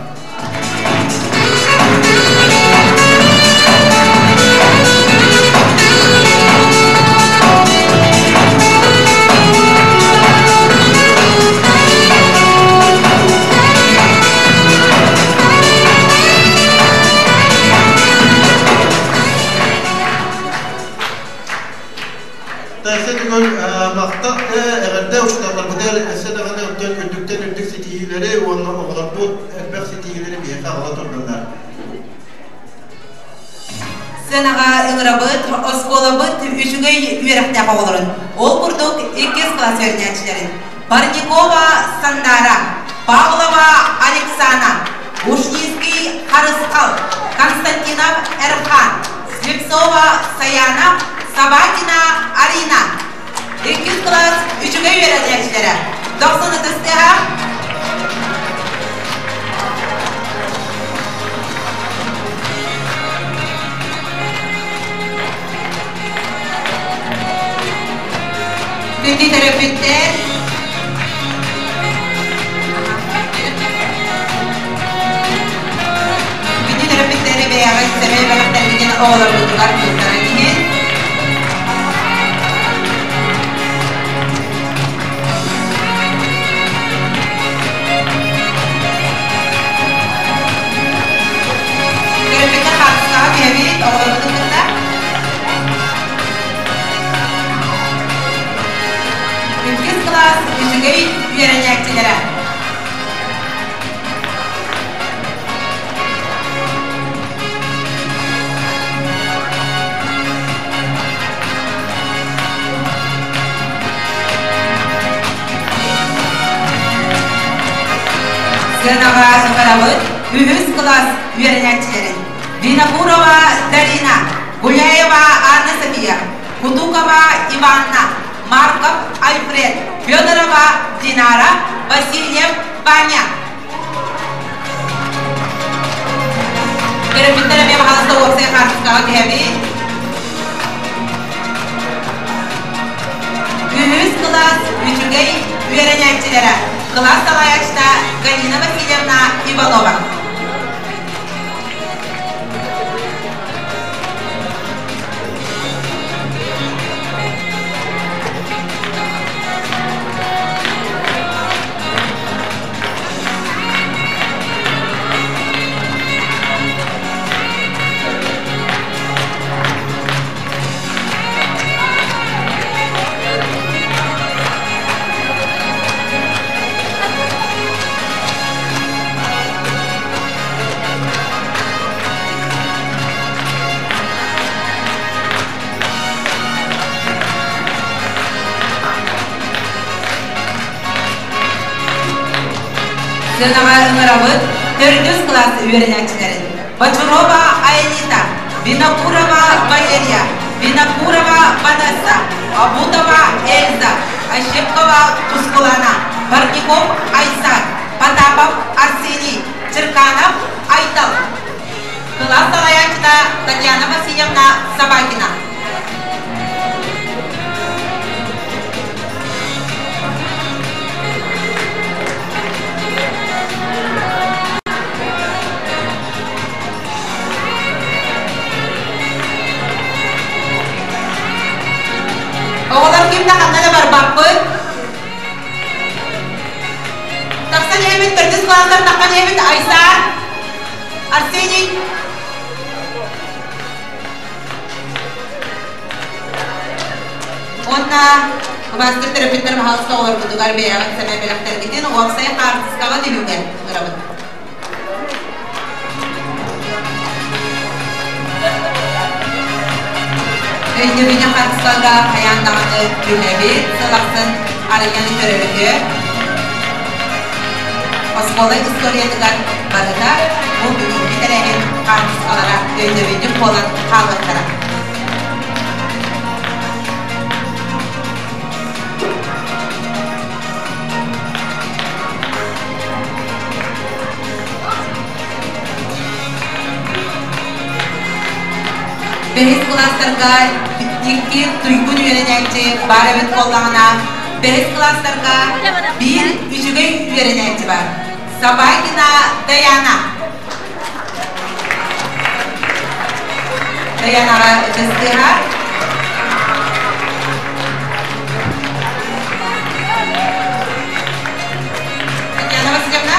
Тәссе бүгүн махтал эҕэрдэ учууталларбытыгар өссө даҕаны оттон үрдүктэн үрдүк ситиһиилэри уонна оҕолорбут элбэх ситиһиилэри биһиэхэ аҕала турдуннар. Сыанаҕа ыҥырабыт оскуолабыт үчүгэй үөрэхтээх оҕолорун, ол курдук иккис класс үөрэнээччилэрин Парникова Сандаара, Павлова Александра, Ушницкий Харысхал, Константинов Эрхан, Слепцова Саяна, Собакина Арина. Иккис кылаас үчүгэй үөрэнээччилэрэ. Дохсун ытыстыаҕа. Күндү төрөппүттэр, Күндү төрөппүттэри бэйэҕит сэмэй бэлэхтэргитин оҕолоргутугар туттаран иһин. Төрөппүттэр хаартыскаҕа түһэбит, оҕолорбутун кытта. Иккис кылаас үчүгэй үөрэнээччилэрэ. Сыанаҕа ыҥырабыт үһүс кылаас үөрэнээччилэрин Винокурова Дарина, Гуляева Анна София, Кутукова Иванна, Марков Альфред, Федорова Динара, Васильев Ваня. Төрөппүттэр эмиэ баһаалыста уопсай хаартыскаҕа түһэбит. Үһүс кылаас үчүгэй үөрэнээччилэрэ. Кылаас салайааччыта Галина Васильевна Иванова. Сыанаҕа ыҥырабыт төрдүс кылаас үөрэнээччилэрин Бочурова Аэлита, Винокурова Валерия, Винокурова Ванесса, Абутова Эльза, Ощепкова Тускулана, Парников Айсар, Потапов Арсений, Черканов Айтал. Кылаас салайааччыта Татьяна Васильевна Собакина. Оҕолор ким да ханна да барбаппыт. Тахсан иһэбит, төрдүс кылаастар таххан иһэбит Айсаар, Арсений. Уонна убаастыыр төрөппүттэр баһаалыста оҕолоргутугар бэйэҕит сэмэй бэлэхтэргитин уопсай хаартыскаҕа түһүүгэ ыҥырабыт. Өйдөбүнньүк хаартыскаларга хайаан даҕаны түһэбит, сыл ахсын арыйан көрөргө оскуола историятыгар барыта бу бүгүҥҥү тэрээһин хаартыскалара өйдөбүнньүк буолан хаалыахтара. Бэһис кылаастарга икки туйгун үөрэнээччи баар эбит буоллаҕына, бэһис кылаастарга биир үчүгэй үөрэнээччи бар. Собакина Даяна. Даянаҕа ытыстыһа. Татьяна Васильевна.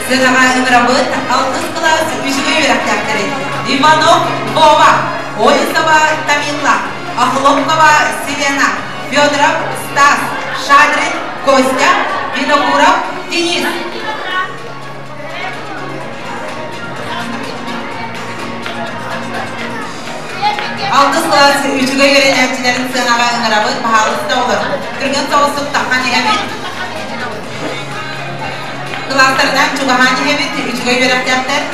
Сыанаҕа ыҥырабыт алтыс кылаас үчүгэй үөрэхтээхтэрин Иванов Вова, Олесова Тамилла, Охлопкова Селена, Федоров Стас, Шадрин Костя, Винокуров Денис. Алтыс кылаас үчүгэй үөрэнээччилэрин сыанаҕа ыҥырабыт, баһаалыста олор. Түргэн соҕустук таххан иһэбит. Кылаастарынан чугаһаан иһэбит, үчүгэй үөрэхтээхтэр.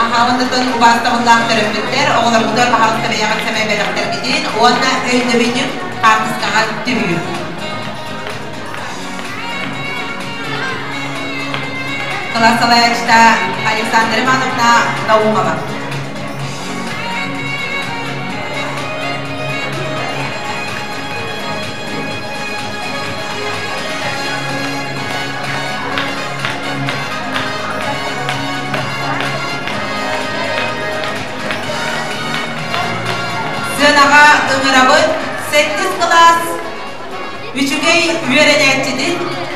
Аха, оннуттан убаастабыллаах төрөппүттэр, оҕолоргутугар баһаалыста бэйэҕит сэмэй бэлэхтэргитин уонна өйдөбүнньүк хаартыскаҕа түһүү. Кылаас салайааччыта Александра Ивановна Наумова. Сыанаҕа ыҥырабыт сэттис кылаас үчүгэй үөрэнээччитин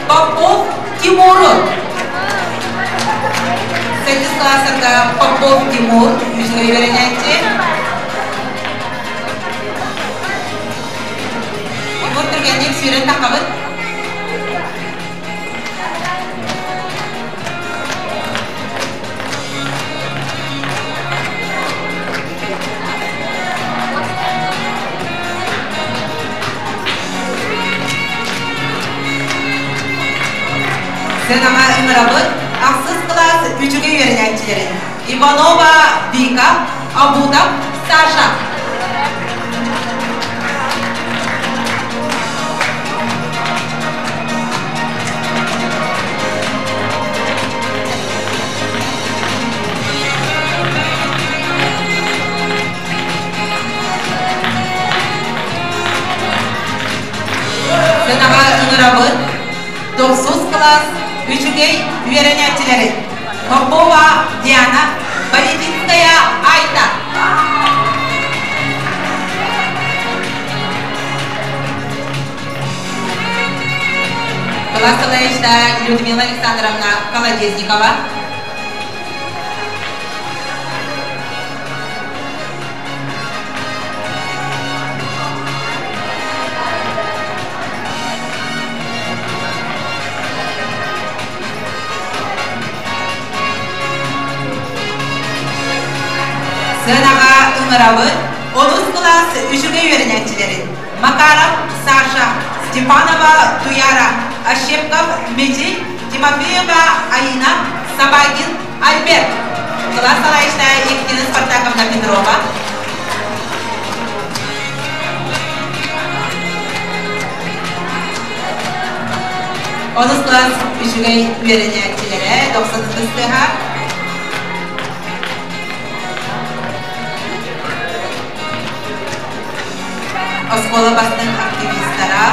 Попов Тимуру. Сэттис кылаастарга Попов Тимур үчүгэй үөрэнээччи. Тимур түргэнник сүүрэн таххабыт. Сыанаҕа ыҥырабыт ахсыс кылаас үчүгэй үөрэнээччилэрин Иванова Вика, Абутов Саша. Сыанаҕа ыҥырабыт тохсус кылаас үчүгэй үөрэнээччилэрин Попова Диана, Политинская Айта. Кылаас салайааччыта Людмила Александровна Колодезникова. Сыанаҕа ыҥырабыт онус кылаас үчүгэй үөрэнээччилэрин Макаров Саша, Степанова Туяра, Ощепков Дмитрий, Тимофеева Аина, Собакин Альберт. Кылаас салайааччыта Екатерина Спартаковна Петрова. Онус кылаас үчүгэй үөрэнээччилэрэ дохсун ытыс тыаһа. Оскуола бастыҥ активистара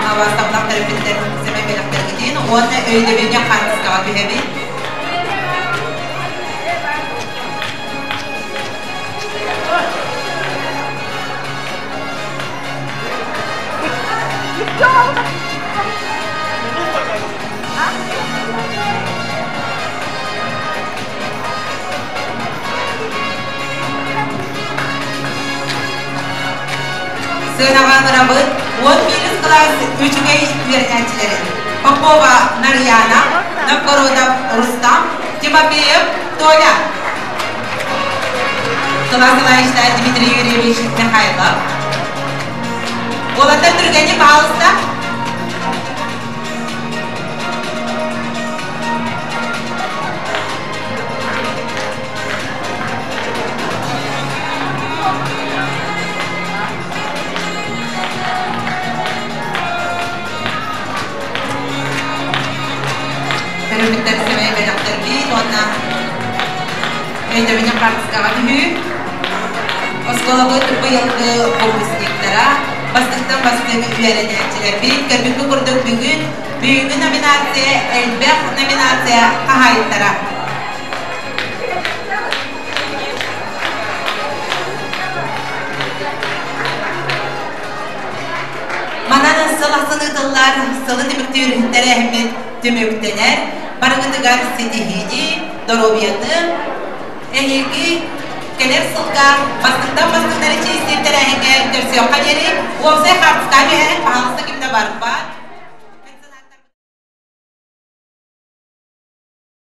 Абаастаах төрөппүттэр сэмэй бэлэхтэргитин уонна өйдөбүнньүк хаартыскаҕа түһэбит. Сыанаҕа ыҥырабыт 11 кылаас үчүгэй үөрэнээччилэрин Попова Нарыйаана, Новгородов Рустам, Тимофеев Толя. Кылаас салайааччыта Дмитрий Юрьевич Михайлов. Уолаттар түргэнник пожалуйста. Төрөппүттэр сэмэй бэлэхтэрбит уонна өйдөбүнньүк хаартыскаҕа түһүү. Оскуолабыт быйылгы выпускниктара, бастыҥтан бастыҥ үөрэнээччилэрбит көрбүккүт курдук бүгүн бүгүҥҥү номинация элбэх номинация хаһаайыттара. Манан сыл ахсын ыытыллар сылы түмүктүүр тэрээһиммит түмүктэнэр. Барыгытыгар ситиһиини, доруобуйаны, эһиги кэлэр сылга бастыҥтан бастыҥнары чиэстиир тэрээһиҥҥэ көрсүөххэ диэри уопсай хаартыскаҕа түһэрэн, пожалуйста, ким да барбат.